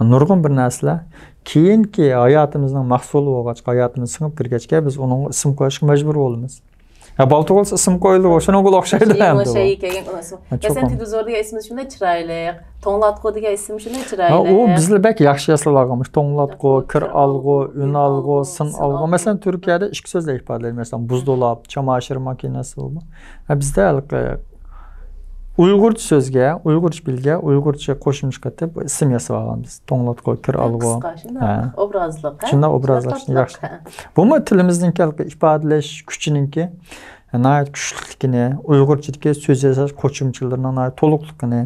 نۇرغۇن بىر نەرسىلەر كېيىنكى ھاياتىمىزنىڭ مەھسۇلى بولغاچقا، ھاياتىمىز سىڭىپ كىرگەچكە، بىز ئۇنىڭغا ئىسىم قويۇشقا مەجبۇر بولىمىز. ھە، بالا تۇغۇلسا ئىسىم قويۇلىدۇ، شۇنىڭغا ئوخشايدۇ ئەمدى ئۇ. مەسىلەن، تېلېۋىزور دېگەن ئىسىم شۇنداق چىرايلىق، توڭلاتقۇ دېگەن ئىسىم شۇنداق چىرايلىق. ھە، ئۇ بىزلەر بەك ياخشى ياسىلىۋالغانمىش. توڭلاتقۇ، كىر ئالغۇ، ئۈن ئالغۇ، سىن ئالغۇ. مەسىلەن، تۈركىيەدە ئىككى سۆزلەر ئىپادىلەيدۇ. مەسىلەن، بۇزدولاب، چاماشىر ماكىنىسى بۇ. ھە، بىزدە ھېلىقى ئۇيغۇرچە سۆزگە، ئۇيغۇرچە بىلگە، ئۇيغۇرچە قوشۇمچە قېتىپ ئىسىم ياسىۋالغان بىز. توڭلاتقۇ، كىر ئالغۇ. قىسقا، شۇنداق ئوبرازلىق، ھە؟ شۇنداق ئوبرازلىق، ياخشى. بۇمۇ تىلىمىزنىڭكى ھېلىقى ئىپادىلەش كۈچىنىڭكى ناھايىتى كۈچلۈكلۈكىنى، ئۇيغۇرچىدىكى سۆز ياساش قوشۇمچىلىرىنىڭ ناھايىتى تولۇقلۇقىنى،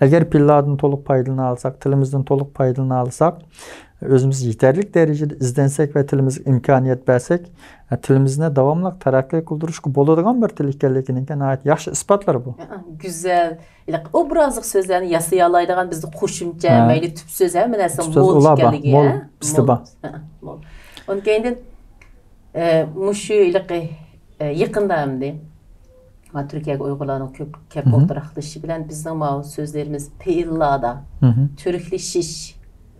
ئەگەر پىللاردىن تولۇق پايدىلىنالىساق، تىلىمىزدىن تولۇق پايدىلىنالىساق، ئۆزىمىز يېتەرلىك دەرىجىدە ئىزدەنسەك ۋە تىلىمىزگە ئىمكانىيەت بەرسەك، تىلىمىزنى داۋاملىق تەرەققىي قىلدۇرۇشقا بولىدىغان بىر تىل ئىكەنلىكىنىڭكى ناھايىتى ياخشى ئىسپاتلىرى بۇ. گۈزەل. ھېلىقى ئوبرازلىق سۆزلەرنى ياسىيالايدىغان بىزدە قوشۇمچە، ھە، مەيلى تۈپ سۆز، ھەممە نەرسە تۈپ سۆز مول ئىكەنلىكى، مول، ھە؟ ئۈستى بار. مول. ئۇنىڭ كەينىدىن، ئە، مۇشۇ ھېلىقى، ئە، يېقىندا ئەمدى، ھە، تۈركىيەگە ئۇيغۇرلارنىڭ كۆپ كەپ ئولتۇراقلىشىشى بىلەن بىزنىڭ ماۋۇ سۆزلىرىمىز پېئىللاردا، تۈركلىشىش.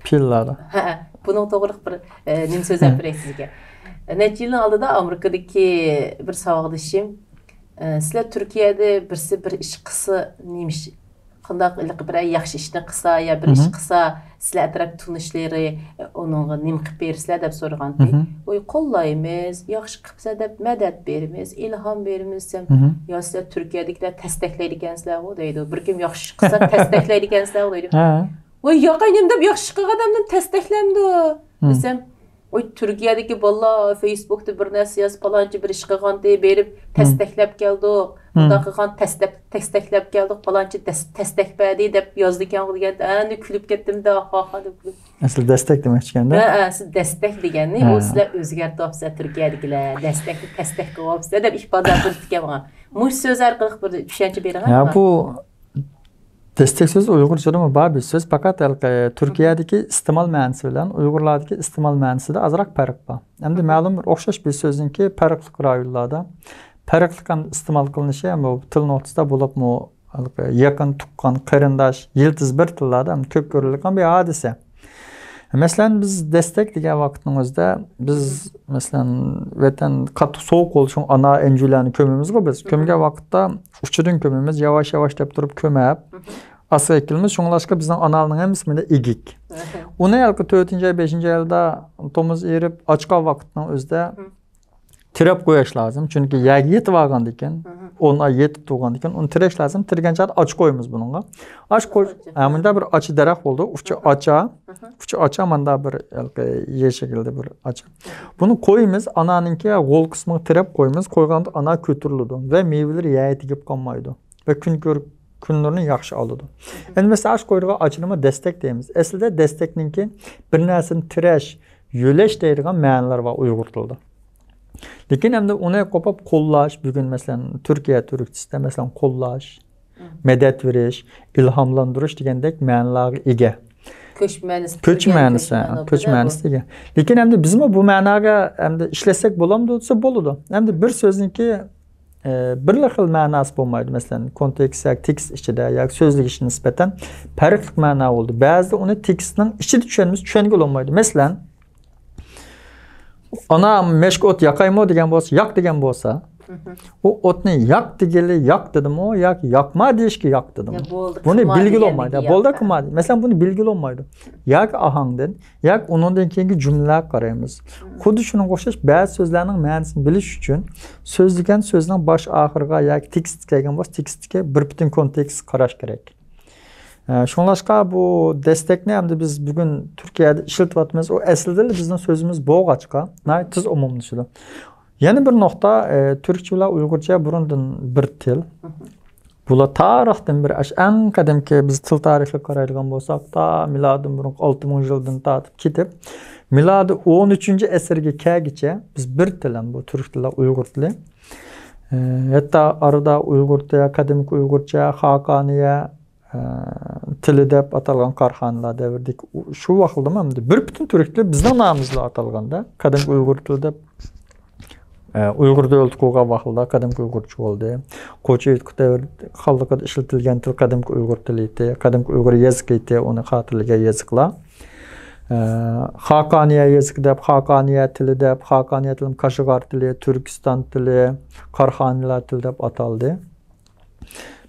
پېئىللاردا. ھە، بۇنىڭ توغرىلىق بىر، ئە، نېمە سۆزلەپ بېرەي سىزگە. نەچچە يىلنىڭ ئالدىدا ئامېرىكىدىكى بىر ساۋاقدىشىم، ئە، سىلەر تۈركىيەدە بىرسى بىر ئىش قىلسا نېمە ئىش قانداق ھېلىقى بىرەر ياخشى ئىشنى قىلسا يا بىر ئىش قىلسا، سىلەر ئەتراپ تونۇشلىرى ئۇنىڭغا نېمە قىلىپ بېرىسىلەر دەپ سورىغانتى. ۋوي، قوللايمىز، ياخشى قىپسەن دەپ مەدەت بېرىمىز، ئىلھام بېرىمىز دېسەم، يا سىلەر تۈركىيەدىكىلەر تەستەكلەيدىكەنسىلەرغۇ دەيدۇ. بىر كىم ياخشى ئىش قىلسا تەستەكلەيدىكەنسىلەرغۇ دەيدۇ. ۋوي، ياق ئىنىم دەپ ياخشى ئىش قىلغان ئادەمنى تەستەكلەمدۇ دېسەم، ۋوي، تۈركىيەدىكى بالىلار فېيسبۇكتا بىر نەرسە يازىپ، پالانچى بىر ئىش قىلغانتى، بېرىپ تەستەكلەپ كەلدۇق، مۇنداق قىلغان، تەستەپ-، تەستەكلەپ كەلدۇق، پالانچى تەس-، تەستەك بەردى دەپ يازدىكەنغۇ دېگەندە، ئەنە كۈلۈپ كەتتىم-دە، ھا-ھا دەپ كۈلۈپ. ئەسلى دەستەك دېمەكچىكەن-دە. ھە، ئەسلى دەستەك دېگەننى، ئۇ سىلەر ئۆزگەرتىۋاپسىلەر تۈركىيەدىكىلەر، دەستەكنى تەستەك قىلىۋاپسىلەر دەپ ئىپادە بېرىپتىكەن ماڭا. مۇشۇ سۆز ئارقىلىق بىر چۈشەنچە بېرىڭە. يا، بۇ دەستەك سۆز ئۇيغۇرچىدىمۇ بار بىر سۆز، پەقەت ھېلىقى تۈركىيەدىكى ئىستېمال مەنىسى بىلەن ئۇيغۇرلاردىكى ئىستېمال مەنىسىدە ئازراق پەرق بار. ئەمدى مەلۇم بىر ئوخشاش بىر سۆزنىڭكى پەرقلىق رايونلاردا پەرقلىق ئىستېمال قىلىنىشى ھەم بۇ تىل نۇقتىسىدا بولۇپمۇ ھېلىقى يېقىن تۇغقان، قېرىنداش، يىلتىز بىر تىللاردا ھەم كۆپ كۆرۈلىدىغان بىر ھادىسە. مەسىلەن، بىز دەستەك دېگەن ۋاقىتنىڭ ئۆزىدە بىز، مەسىلەن، ۋەتەن قاتتىق سوغۇق بولۇشىغا ئانا ئەنجۈلەرنى كۆمىمىزغۇ بىز. كۆمگەن ۋاقىتتا ئۇچىدىن كۆمىمىز، ياۋاش-ياۋاش دەپ تۇرۇپ كۆمەپ، ئاستىغا ئەكېلىمىز. شۇڭلاشقا بىزنىڭ ئانالارنىڭ ھەممىسى مۇنداق ئىگىك. ئۇنى ھېلىقى تۆتىنچى ئاي، بەشىنچى ئايلاردا تومۇز ئېرىپ، ئاچقان ۋاقىتنىڭ ئۆزىدە تىرەپ قويۇش لازىم. چۈنكى يەرگە يېتىۋالغاندىكىن، ئون ئاي يېتىپ تۇرغاندىكىن، ئۇنى تىرەش لازىم. تىرىگەن چاغدا ئاچا قويىمىز بۇنىڭغا. ئاچا قوي-، ھە، مۇنداق بىر ئاچا دەرەخ بولىدۇ. ئۇچى ئاچا، ئۇچى ئاچا، ماندا بىر ھېلىقى يەر شەكلىدە بىر ئاچا. بۇنى قويىمىز، ئانانىڭكى غول قىسمىغا تىرەپ قويىمىز. قويغاندا ئانا كۆتۈرۈلىدۇ ۋە مېۋىلىرى يەرگە تېگىپ قالمايدۇ ۋە كۈن كۆر-، كۈن نۇرىنى ياخشى ئالىدۇ. ئەمدى مەسىلەن، ئاشۇ قويىدىغان ئاچىنىمۇ دەستەك دەيمىز. ئەسلىدە دەستەكنىڭكى بىر نەرسىنى تىرەش، يۆلەش دەيدىغان مەنىلەر بار ئۇيغۇر تىلىدا. لېكىن ئەمدى ئۇنى قوپاپ قوللاش، بۈگۈن مەسىلەن، تۈركىيە تۈركچىسىدە مەسىلەن، قوللاش، مەدەت بېرىش، ئىلھاملاندۇرۇش دېگەندەك مەنىلەرگە ئىگە. كۆچمە مەنىسى، كۆچمە مەنىسى، كۆچمە مەنىسى. لېكىن ئەمدى بىزمۇ بۇ مەناغا ئەمدى ئىشلەتسەك بولامدۇ دېسە بولىدۇ. ئەمدى بىر سۆزنىڭكى، ئە، بىرلا خىل مەناسى بولمايدۇ. مەسىلەن، كونتېكست ياكى تېكىست ئىچىدە ياكى سۆزلىگۈچكە نىسبەتەن پەرقلىق مەنا بولىدۇ. بەزىدە ئۇنى تېكىستنىڭ ئىچىدە چۈشەنمىسە چۈشەنگىلى بولمايدۇ. مەسىلەن، ئانا مەشكە ئوت ياقايمۇ دېگەن بولسا، ياق دېگەن بولسا، ئۇ ئوتنى ياق دېگىلى ياق دېدىمۇ ياكى ياقما دېيىشكە ياق دېدىمۇ؟ بۇنى بىلگىلى بولمايدۇ. بولدى، قىلما. مەسىلەن، بۇنى بىلگىلى بولمايدۇ. ياكى ئاھاڭدىن، ياكى ئۇنىڭدىن كېيىنكى جۈملىلەرگە قارايمىز. خۇددى شۇنىڭغا ئوخشاش بەزى سۆزلەرنىڭ مەنىسىنى بىلىش ئۈچۈن سۆزلىگەن سۆزنىڭ باش ئاخىرىغا ياكى تېكىستكە كەلگەن بولسا، تېكىستتىكى بىر پۈتۈن كونتېكستقا قاراش كېرەك. ئە، شۇڭلاشقا بۇ دەستەكنى ئەمدى بىز بۈگۈن تۈركىيەدە ئىشلىتىۋاتىمىز. ئۇ ئەسلىدىلا بىزنىڭ سۆزىمىز بولغاچقا، ناھايىتى تېز ئومۇملىشىدۇ. يەنە بىر نۇقتا، ئە، تۈركچە بىلەن ئۇيغۇرچە بۇرۇندىن بىر تىل. بۇلار تارىختىن بېرى ئاشۇ ئەڭ قەدىمكى بىز تىل تارىخىغا قارايدىغان بولساق، تا مىلادىدىن بۇرۇنقى ئالتە مىڭ يىلدىن تارتىپ كېتىپ، مىلادىي ئون ئۈچىنچى ئەسىرگە كەلگۈچە بىز بىر تىل، ھەم بۇ تۈرك تىلى، ئۇيغۇر تىلى. ئە، ھەتتا ئارىدا ئۇيغۇرچە، قەدىمكى ئۇيغۇرچە، خاقانىيە، ئە، تىلى دەپ ئاتالغان قاراخانىيلار دەۋرىدىكى ئۇ، شۇ ۋاقىتلىمۇ ئەمدى بىر پۈتۈن تۈرك تىلى بىزنىڭ نامىمىزلا ئاتالغاندا، قەدىمكى ئۇيغۇر تىلى دەپ، ئە، ئۇيغۇر دۆلىتى قۇرغان ۋاقىتلاردا قەدىمكى ئۇيغۇرچە بولدى. قوچا يۇتقۇن دەۋر خانلىقىدا ئىشلىتىلگەن تىل قەدىمكى ئۇيغۇر تىلى ئىدى، قەدىمكى ئۇيغۇر يېزىقى ئىدى، ئۇنى خاتىرىلىگەن يېزىقلار. ئە، خاقانىيە يېزىقى دەپ، خاقانىيە تىلى دەپ، خاقانىيە تىلى كاشغار تىلى، تۈركىستان تىلى، قاراخانىيلار تىلى دەپ ئاتالدى.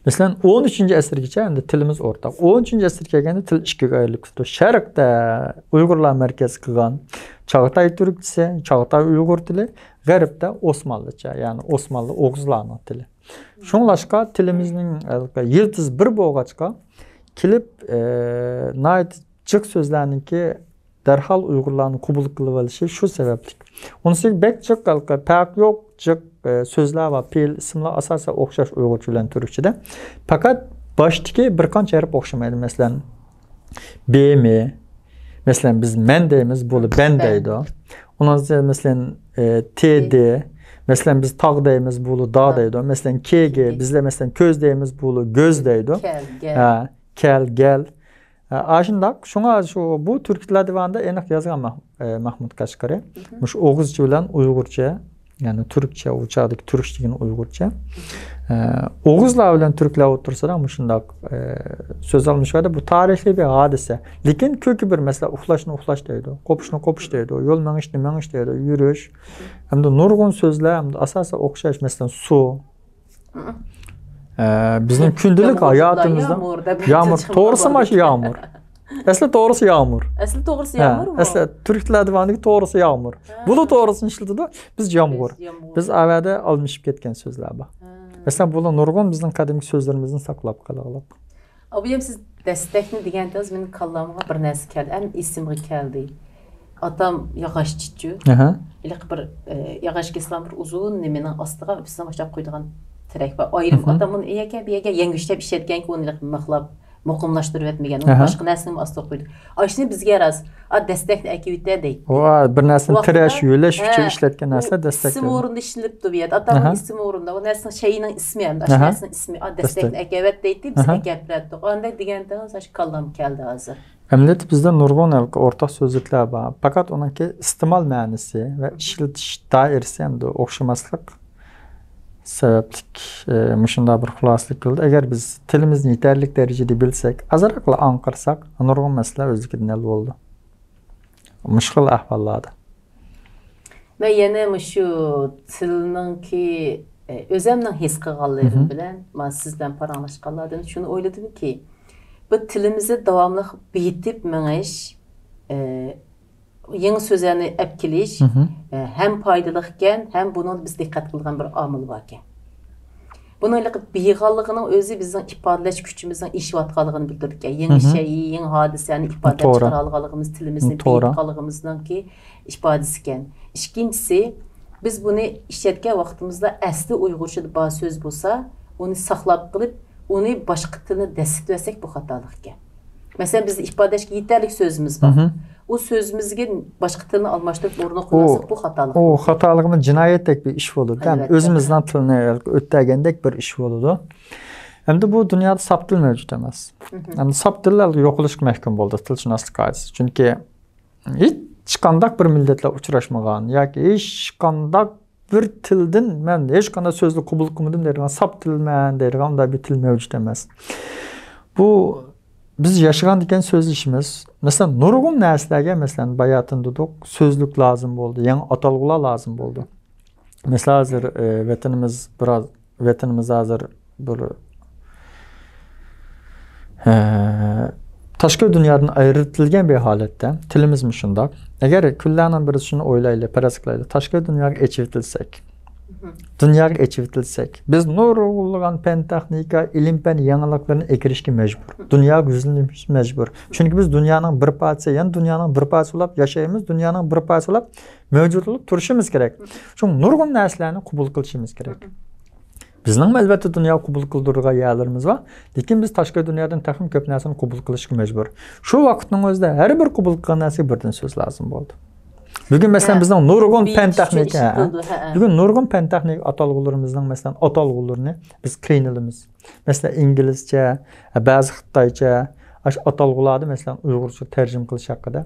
مەسىلەن، ئون ئۈچىنچى ئەسىرگىچە ئەمدى تىلىمىز ئورتاق. ئون ئۈچىنچى ئەسىرگە كەلگەندە تىل ئىككىگە ئايرىلىپ كېتىدۇ. شەرقتە ئۇيغۇرلار مەركەز قىلغان چاغاتاي تۈركچىسى، چاغاتاي ئۇيغۇر تىلى، غەربتە ئوسمانلىچە، يەنى ئوسمانلى ئوغۇزلارنىڭ تىلى. شۇڭلاشقا تىلىمىزنىڭ، ئە، يىلتىزى بىر بولغاچقا، كېلىپ، ئە، ناھايىتى جىق سۆزلەرنىڭكى دەرھال ئۇيغۇرلارنى قوبۇل قىلىۋېلىشى شۇ سەۋەبلىك. ئۇنىسى بەك جىق ھېلىقى پەرق يوق، جىق، ئە، سۆزلەر بار، پېئىل، ئىسىملار ئاساسەن ئوخشاش ئۇيغۇرچە بىلەن تۈركچىدە. پەقەت باشتىكى بىر قانچە ھەرپ ئوخشىمايدۇ. مەسىلەن، بېمى، مەسىلەن، بىز مەن دەيمىز، بۇلار بەن دەيدۇ. ئۇنىڭ ئۈستىگە، مەسىلەن، ئە، تېدى، مەسىلەن، بىز تاغ دەيمىز، بۇلار دا دەيدۇ. مەسىلەن، كېگى، بىزلەر، مەسىلەن، كۆز دەيمىز، بۇلار گۆز دەيدۇ. ھە، كەل، گەل. ھە، ئاشۇنداق. شۇڭا شۇ، بۇ تۈركلەر دىۋانىدا ئېنىق يازغان مەھ-، ئە، مەھمۇد قەشقىرى. مۇشۇ ئوغۇزچە بىلەن ئۇيغۇرچە، يەنى تۈركچە، ئۇ چاغدىكى تۈركچە دېگىنى ئۇيغۇرچە. ئە، ئوغۇزلار بىلەن تۈركلەر ئوتتۇرىسىدا مۇشۇنداق، ئە، سۆز ئالمىشىۋاتىدۇ. بۇ تارىخىي بىر ھادىسە. لېكىن كۆكى بىر، مەسىلەن، ئۇخلاشنى ئۇخلاش دەيدۇ، قوپۇشنى قوپۇش دەيدۇ، يول مېڭىشنى مېڭىش دەيدۇ، يۈرۈش. ھەمدە نۇرغۇن سۆزلەر ھەمدە ئاساسەن ئوخشاش، مەسىلەن، سۇ. ئە، بىزنىڭ كۈندىلىك ھاياتىمىزدا يامغۇر، توغرىسى مانا شۇ يامغۇر. ئەسلى توغرىسى يامغۇر. ئەسلى توغرىسى يامغۇرمۇ؟ ئەسلى تۈرك تىلىدا بارنىكى توغرىسى يامغۇر. بۇلۇت توغرىسىنى ئىشلىتىدۇ، بىز يامغۇر. بىز ئاۋەدە ئالمىشىپ كەتكەن سۆزلەر بار. مەسىلەن، بۇلار نۇرغۇن بىزنىڭ قەدىمكى سۆزلىرىمىزنى ساقلاپ قالغانلىق. ئابىيەم، سىز دەستەكنى دېگەنتىڭىز، مېنىڭ كاللامغا بىر نەرسە كەلدى، ھەم ئېسىمگە كەلدى. ئاتام ياغاچچىچۇ. ھېلىقى بىر، ئە، ياغاچ كېسىلام بىر ئۇزۇن نېمىنىڭ ئاستىغا ئۆپىسىنى باشلاپ قويىدىغان تېرەك بار. ئايرىم ئاتام ئۇنى ئەگەر بۇ يەرگە يەڭگۈشلەپ ئىشلەتكەنكى، ئۇنى مىخلاپ، مۇقىملاشتۇرۇۋەتمىگەن، ئۇنى باشقا نەرسىنىڭ ئاستىغا قويدى. ئاشۇنى بىزگە راست، ئا، دەستەكنى ئەكىۋېتە دەيتتى. ۋا، بىر نەرسىنى تىرەش، يۆلەش ئۈچۈن ئىشلەتكەن نەرسە دەستەك. ئىسىم ئورنىدا ئىشلىنىپتۇ بۇ يەردە. ئاتامنىڭ ئىسىم ئورنىدا. ئۇ نەرسىنىڭ شەيئىنىڭ ئىسمى ئەمدى. ئاشۇ نەرسىنىڭ ئىسمى. ئا، دەستەكنى ئەكەۋەت دەيتتى، بىز ئەكەپ بېرەتتۇق. ئانداق دېگەنتىڭىز، ئاشۇ كاللام كەلدى ھازىر. ئەمەلىيەتتە بىزدە نۇرغۇن ھېلىقى ئورتاق سۆزلۈكلەر بار. پەقەت ئۇنىڭكى ئىستېمال مەنىسى ۋە ئىشلىتىش دائىرىسى ئەمدى ئوخشىماسلىق سەۋەبلىك، ئە، مۇشۇنداق بىر خۇلاسىلىك كېلىدۇ. ئەگەر بىز تىلىمىزنى يېتەرلىك دەرىجىدە بىلسەك، ئازراقلا ئاڭقىرساق، نۇرغۇن مەسىلە ئۆزلۈكىدىن ھەل بولىدۇ. مۇشۇ خىل ئەھۋاللاردا. مەن يەنە مۇشۇ تىلنىڭكى، ئە، ئۆزەمنىڭ ھېس قىلغانلىرىم بىلەن، مانا سىز بىلەن پاراڭلاشقانلاردىن شۇنى ئويلىدىمكى، بۇ تىلىمىزنى داۋاملىق بېيىتىپ مېڭىش، ئە، يېڭى سۆزلەرنى ئەپ كېلىش، ئە، ھەم پايدىلىق ئىكەن، ھەم بۇنىڭدا بىز دىققەت قىلىدىغان بىر ئامىل بار ئىكەن. بۇنىڭ ھېلىقى بېيىغانلىقىنىڭ ئۆزى بىزنىڭ ئىپادىلەش كۈچىمىزنىڭ ئېشىۋاتقانلىقىنى بىلدۈرىدىكەن. يېڭى شەيئى، يېڭى ھادىسىلەرنى ئىپادىلەپ چىقىرالىغانلىقىمىز، تىلىمىزنى بېيىتقانلىقىمىزنىڭكى ئىپادىسى ئىكەن. ئىككىنچىسى، بىز بۇنى ئىشلەتكەن ۋاقتىمىزدا ئەسلى ئۇيغۇرچىدا بار سۆز بولسا، ئۇنى ساقلاپ قېلىپ، ئۇنى باشقا تىلنى دەسسىتىۋەتسەك، بۇ خاتالىق ئىكەن. مەسىلەن، بىزدە ئىپادىلەشكە يېتەرلىك سۆزىمىز بار. ئۇ سۆزىمىزگە باشقا تىلنى ئالماشتۇرۇپ ئورنىغا قويماسلىق، بۇ خاتالىق. ئۇ خاتالىقنى جىنايەتتەك بىر ئىش بولىدۇ. ئۆزىمىزنىڭ تىلىنى ئۆتەگەندەك بىر ئىش بولىدۇ. ئەمدى بۇ دۇنيادا ساپ تىل مەۋجۇت ئەمەس. ئەمدى ساپ تىللار يوقىلىشقا مەھكۇم بولدى، تىلشۇناسلىق قائىدىسى. چۈنكى ھېچقانداق بىر مىللەتلەر ئۇچراشمىغان ياكى ھېچقانداق بىر تىلدىن مەن ھېچقانداق سۆزنى قوبۇل قىلمىدىم دەيدىغان، ساپ تىل مەن دەيدىغان ئۇنداق بىر تىل مەۋجۇت ئەمەس. بۇ بىز ياشىغاندىكىن سۆزلىشىمىز. مەسىلەن، نۇرغۇن نەرسىلەرگە، مەسىلەن، باياتىن دېدۇق، سۆزلۈك لازىم بولدى، يېڭى ئاتالغۇلار لازىم بولدى. مەسىلەن، ھازىر، ئە، ۋەتىنىمىز بىراز، ۋەتىنىمىز ھازىر بىر، ئە، تاشقى دۇنيادىن ئايرىلىپ كېتىلگەن بىر ھالەتتە، تىلىمىزمۇ شۇنداق. ئەگەر كۈنلەرنىڭ بىرىدە شۇنى ئويلايلى، پەرەز قىلايلى، تاشقى دۇنياغا ئېچىۋېتىلسەك، دۇنياغا ئېچىۋېتىلسەك، بىز نۇرغۇنلىغان پەن-تېخنىكا، ئىلىم-پەن يېڭىلىقلىرىنى ئەكىرىشكە مەجبۇر. دۇنياغا يۈزلىنىشكە مەجبۇر. چۈنكى بىز دۇنيانىڭ بىر پارچىسى، يەنى دۇنيانىڭ بىر پارچىسى بولۇپ ياشايمىز، دۇنيانىڭ بىر پارچىسى بولۇپ مەۋجۇت بولۇپ تۇرۇشىمىز كېرەك. شۇڭا نۇرغۇن نەرسىلەرنى قوبۇل قىلىشىمىز كېرەك. بىزنىڭمۇ ئەلۋەتتە دۇنياغا قوبۇل قىلدۇرىدىغان يەرلىرىمىز بار. لېكىن بىز تاشقى دۇنيادىن تېخىمۇ كۆپ نەرسىنى قوبۇل قىلىشقا مەجبۇر. شۇ ۋاقىتنىڭ ئۆزىدە ھەر بىر قوبۇل قىلغان نەرسىگە بىردىن سۆز لازىم بولدى. بۈگۈن، مەسىلەن، بىزنىڭ نۇرغۇن پەن-تېخنىكا، بۈگۈن نۇرغۇن پەن-تېخنىكا ئاتالغۇلىرىمىزنىڭ، مەسىلەن، ئاتالغۇلىرىنى بىز قىينىلىمىز. مەسىلەن، ئىنگلىزچە، بەزى خىتايچە، ئاشۇ ئاتالغۇلاردا، مەسىلەن، ئۇيغۇرچە تەرجىمە قىلىش ھەققىدە،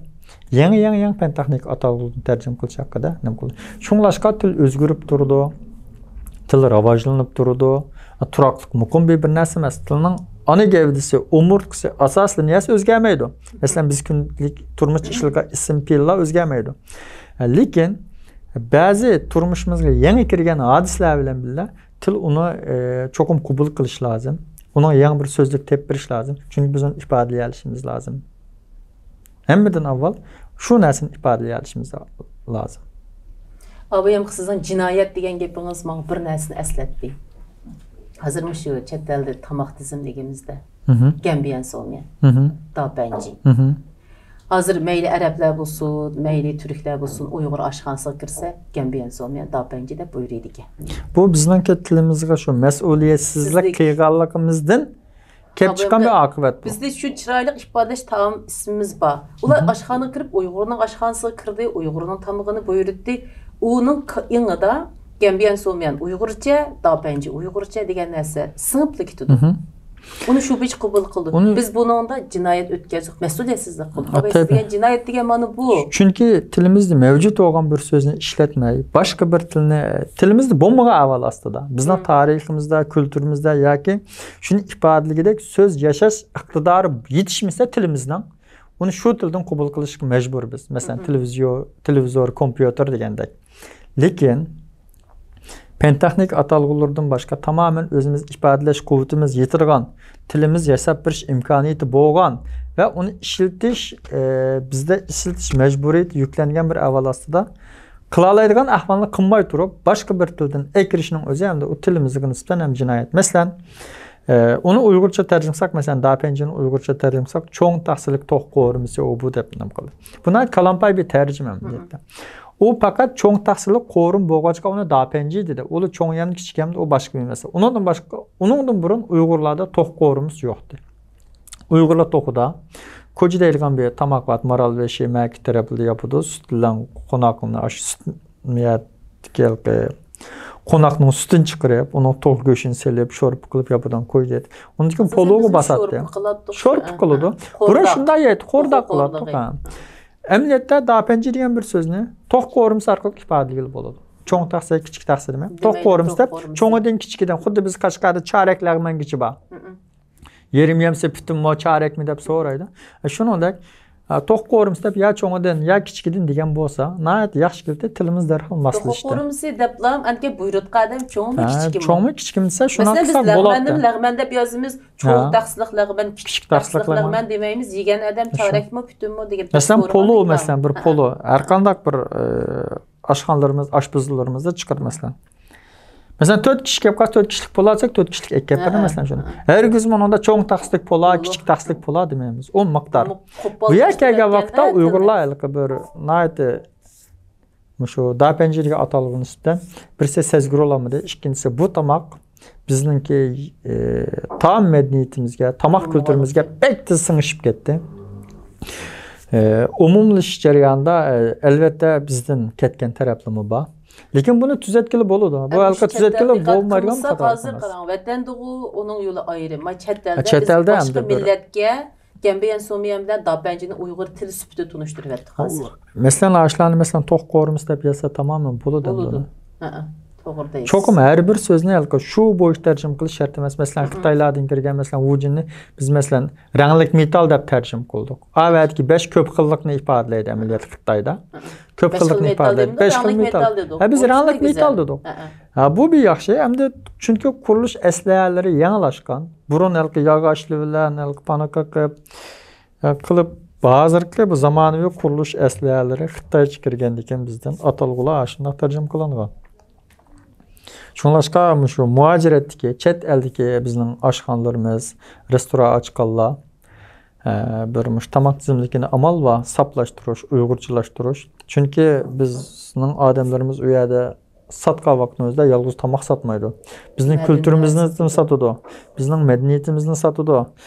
يېڭى، يېڭى، يېڭى پەن-تېخنىكا ئاتالغۇلىرىنى تەرجىمە قىلىش ھەققىدە نېمە قىلدى؟ شۇڭلاشقا تىل ئۆزگىرىپ تۇرىدۇ، تىل راۋاجلىنىپ تۇرىدۇ، تۇراقلىق، مۇقىم بىر، بىر نەرسە ئەمەس. تىلنىڭ ئانا گەۋدىسى، ئومۇرتقىسى، ئاساسىي لىنىيەسى ئۆزگەرمەيدۇ. مەسىلەن، بىز كۈندىلىك تۇرمۇشتا ئىشلىتىدىغان ئىسىم پېئىللار ئۆزگەرمەيدۇ. لېكىن بەزى تۇرمۇشىمىزغا يېڭى كىرگەن ھادىسىلەر بىلەن بىللە، تىل ئۇنى، ئە، چوقۇم قوبۇل قىلىش لازىم. ئۇنىڭ يېڭى بىر سۆزلۈك تېپىپ بېرىش لازىم. چۈنكى بىز ئۇنى ئىپادىلىيەلىشىمىز لازىم. ھەممىدىن ئاۋۋال شۇ نەرسىنى ئىپادىلىيەلىشىمىز لازىم. ئابايام، سىزنىڭ جىنايەت دېگەن گېپىڭىز ماڭا بىر نەرسىنى ئەسلەتتى. ھازىر مۇشۇ چەت ئەلدە تاماق تىزىملىكىمىزدە گەنبىيەن سوميەن، داپەنجى. ھازىر مەيلى ئەرەبلەر بولسۇن، مەيلى تۈركلەر بولسۇن، ئۇيغۇر ئاشخانىسىغا كىرسە، گەنبىيەن سوميەن، داپەنجى دەپ بۇيرۇيدىكەن. بۇ بىزنىڭكى تىلىمىزغا شۇ مەسئۇلىيەتسىزلىك قىلغانلىقىمىزدىن كېلىپ چىققان بىر ئاقىۋەت بۇ. بىزدە شۇ چىرايلىق ئىپادىلەش تائام ئىسمىمىز بار. ئۇلار ئاشخانىغا كىرىپ، ئۇيغۇرنىڭ ئاشخانىسىغا كىردى، ئۇيغۇرنىڭ تامىقىنى بۇيرۇتتى. ئۇنىڭ ئېڭىدا گەنبىيەن سوميەن ئۇيغۇرچە، داپەنجى ئۇيغۇرچە دېگەن نەرسە سىڭىپلا كېتىدۇ. ئۇنى شۇ بويىچە قوبۇل قىلدۇق. بىز بۇنىڭدا جىنايەت ئۆتكۈزدۇق، مەسئۇلىيەتسىزلىك قىلدۇق. دېگەن جىنايەت دېگەن مانا بۇ. چۈنكى تىلىمىزدا مەۋجۇت بولغان بىر سۆزنى ئىشلەتمەي، باشقا بىر تىلنى، تىلىمىزدا بولمىغان ئەھۋال ئاستىدا، بىزنىڭ تارىخىمىزدا، كۈلتۈرىمىزدە ياكى شۇنى ئىپادىلىگۈدەك سۆز ياشاش ئىقتىدارى يېتىشمىسە تىلىمىزنىڭ، ئۇنى شۇ تىلدىن قوبۇل قىلىشقا مەجبۇر بىز. مەسىلەن، تېلېۋىزىيو-، تېلېۋىزور، كومپيۇتېر دېگەندەك. لېكىن پەن-تېخنىكا ئاتالغۇلىرىدىن باشقا تامامەن ئۆزىمىز ئىپادىلەش قۇۋۋىتىمىز يېتىدىغان، تىلىمىز ياساپ بېرىش ئىمكانىيىتى بولغان ۋە ئۇنى ئىشلىتىش، ئە، بىزدە ئىشلىتىش مەجبۇرىيىتى يۈكلەنگەن بىر ئەھۋال ئاستىدا قىلالايدىغان ئەھۋالنى قىلماي تۇرۇپ، باشقا بىر تىلدىن ئەكىرىشنىڭ ئۆزى ھەمدە ئۇ تىلىمىزغا نىسبەتەن ھەم جىنايەت. مەسىلەن، ئە، ئۇنى ئۇيغۇرچە تەرجىمە قىلساق، مەسىلەن، داپەنجىنى ئۇيغۇرچە تەرجىمە قىلساق، چوڭ تەخسىلىك توخۇ قورۇمىسى ئۇ بۇ دەپ نېمە قىلدى. بۇ ناھايىتى كالامپاي بىر تەرجىمە ئەمەلىيەتتە. ئۇ پەقەت چوڭ تەخسىلىك قورۇما بولغاچقا ئۇنى داپەنجى دېدى. ئۇلا چوڭ يەمدى، كىچىك يەمدى، ئۇ باشقا بىر مەسىلە. ئۇنىڭدىن باشقا، ئۇنىڭدىن بۇرۇن ئۇيغۇرلاردا توخۇ قورۇمىسى يوقتى. ئۇيغۇرلار توخۇدا كوجا دەيدىغان بىر تاماق بار، مارالبېشى، مەكى تەرەپلىرى ياپىدۇ. سۈت بىلەن قوناقنى، ئاشۇ سۈت، نىيەتتىكى ھېلىقى قوناقنىڭ سۈتىنى چىقىرىپ، ئۇنىڭ توخۇ گۆشىنى سېلىپ، شورپا قىلىپ ياپىدىغان كوجا دەيدۇ. ئۇنىڭدىن كېيىن پولۇغا باساتتى. شورپا قىلىدۇ. بۇرۇن شۇنداق يەيتتى، قورداق قىلاتتۇق. ئەمەلىيەتتە داپەنجى دېگەن بىر سۆزنى توخۇ قورۇمىسى ئارقىلىق ئىپادىلىگىلى بولىدۇ. چوڭ تەخسە، كىچىك تەخسە دېمەي. توخۇ قورۇمىسى دەپ، چوڭىدىن كىچىكىدىن، خۇددى بىز قەشقەردە چارەك لەغمەنگىچە بار. يېرىم يەمسە پۈتۈنمۇ، چارەكمۇ دەپ سورايدۇ. ئە، شۇنىڭدەك، ئە، توخۇ قورۇمىسى دەپ يا چوڭىدىن، يا كىچىكىدىن دېگەن بولسا، ناھايىتى ياخشى كېلىدۇ، تىلىمىز دەرھال ماسلىشىدۇ. توخۇ قورۇمىسى دەپلا ئەنكى بۇيرۇتقان ئادەم چوڭمۇ، كىچىكمۇ؟ چوڭمۇ، كىچىكمۇ دېسە، شۇنداق قىلساق بولاتتى. مەسىلەن، بىز لەغمەننىمۇ لەغمەن دەپ يازىمىز، چوڭ تەخسىلىك لەغمەن، كىچىك تەخسىلىك لەغمەن دېمەيمىز، يېگەن ئادەم چارەكمۇ، پۈتۈنمۇ دېگەن. مەسىلەن، پولۇ، مەسىلەن، بىر پولۇ. ھەر قانداق بىر، ئە، ئاشخانىلىرىمىز، ئاشپۇزلىرىمىزدا چىقىدۇ، مەسىلەن. مەسىلەن، تۆت كىشى كەپ قالسا، تۆت كىشىلىك پولا دېسەك، تۆت كىشىلىك ئەكەپ بېرىمىز، مەسىلەن، شۇنى. ھەرگىزمۇ ئۇنىڭدا چوڭ تەخسىلىك پولا، كىچىك تەخسىلىك پولا دېمەيمىز. ئۇ مىقدار. بۇ يەرگە كەلگەن ۋاقىتتا ئۇيغۇرلار ھېلىقى بىر ناھايىتى مۇشۇ داپەنجى دېگەن ئاتالغۇنىڭ ئۈستىدە بىرسى سەزگۈر بولالمىدى، ئىككىنچىسى بۇ تاماق بىزنىڭكى، ئى، تائام مەدەنىيىتىمىزگە، تاماق كۈلتۈرىمىزگە بەك تېز سىڭىشىپ كەتتى. ئى، ئومۇملىشىش جەريانىدا، ئى، ئەلۋەتتە بىزدىن كەتكەن تەرەپلىرىمۇ بار. لېكىن بۇنى تۈزەتكىلى بولىدۇ. بۇ ھەقتە تۈزەتكىلى بولمايدىغان بىر قاتار. ھازىر قاراڭ، ۋەتەندىغۇ ئۇنىڭ يولى ئايرى. ما چەت ئەلدە، چەت ئەلدە بىز باشقا مىللەتكە گەنبيەن سوميەن بىلەن داپەنجىنى ئۇيغۇر تىلى سۈپىتىدە تونۇشتۇرۇۋەتتۇق ھازىر. مەسىلەن، ئاشۇلارنى، مەسىلەن، توخۇ قورۇمىسى دەپ يازسا تامامەن بولىدۇ. بولىدۇ. ھەئە، توغرا دەيسىز. چوقۇم ھەر بىر سۆزنى ھېلىقى شۇ بويىچە تەرجىمە قىلىش شەرت ئەمەس. مەسىلەن، خىتايلاردىن كىرگەن، مەسىلەن، ۋۇجىننى بىز، مەسىلەن، رەڭلىك مېتال دەپ تەرجىمە قىلدۇق. ئا ۋەدىكى بەش كۆپ خىللىقنى ئىپادىلەيدۇ ئەمەلىيەتتە خىتايدا. كۆپ خىللىقنى ئىپادىلەيدۇ. بەش خىل مېتال. ھە، بىز رەڭلىك مېتال دېدۇق. ھە، بۇ بىر ياخشى. ئەمدى چۈنكى قۇرۇلۇش ئەسلىھەلىرى يېڭىلاشقان. بۇرۇن ھېلىقى ياغاچلار بىلەن ھېلىقى پانا قېقىپ، ھە، قىلىپ، ھازىرقى بۇ زامانىۋى قۇرۇلۇش ئەسلىھەلىرى خىتايچە كىرگەندىن كېيىن بىزدىن ئاتالغۇلار ئاشۇنداق تەرجىمە قىلىنغان. شۇڭلاشقا مۇشۇ مۇھاجىرەتتىكى، چەت ئەلدىكى بىزنىڭ ئاشخانىلىرىمىز، رېستوران ئاچقانلار، ئە، بىر مۇشۇ تاماق تىزىملىكىنى ئامال بار ساپلاشتۇرۇش، ئۇيغۇرچىلاشتۇرۇش. چۈنكى بىزنىڭ ئادەملىرىمىز ئۇ يەردە ساتقان ۋاقتىمىزدا يالغۇز تاماق ساتمايدۇ. بىزنىڭ كۈلتۈرىمىزنى ساتىدۇ. بىزنىڭ مەدەنىيىتىمىزنى ساتىدۇ.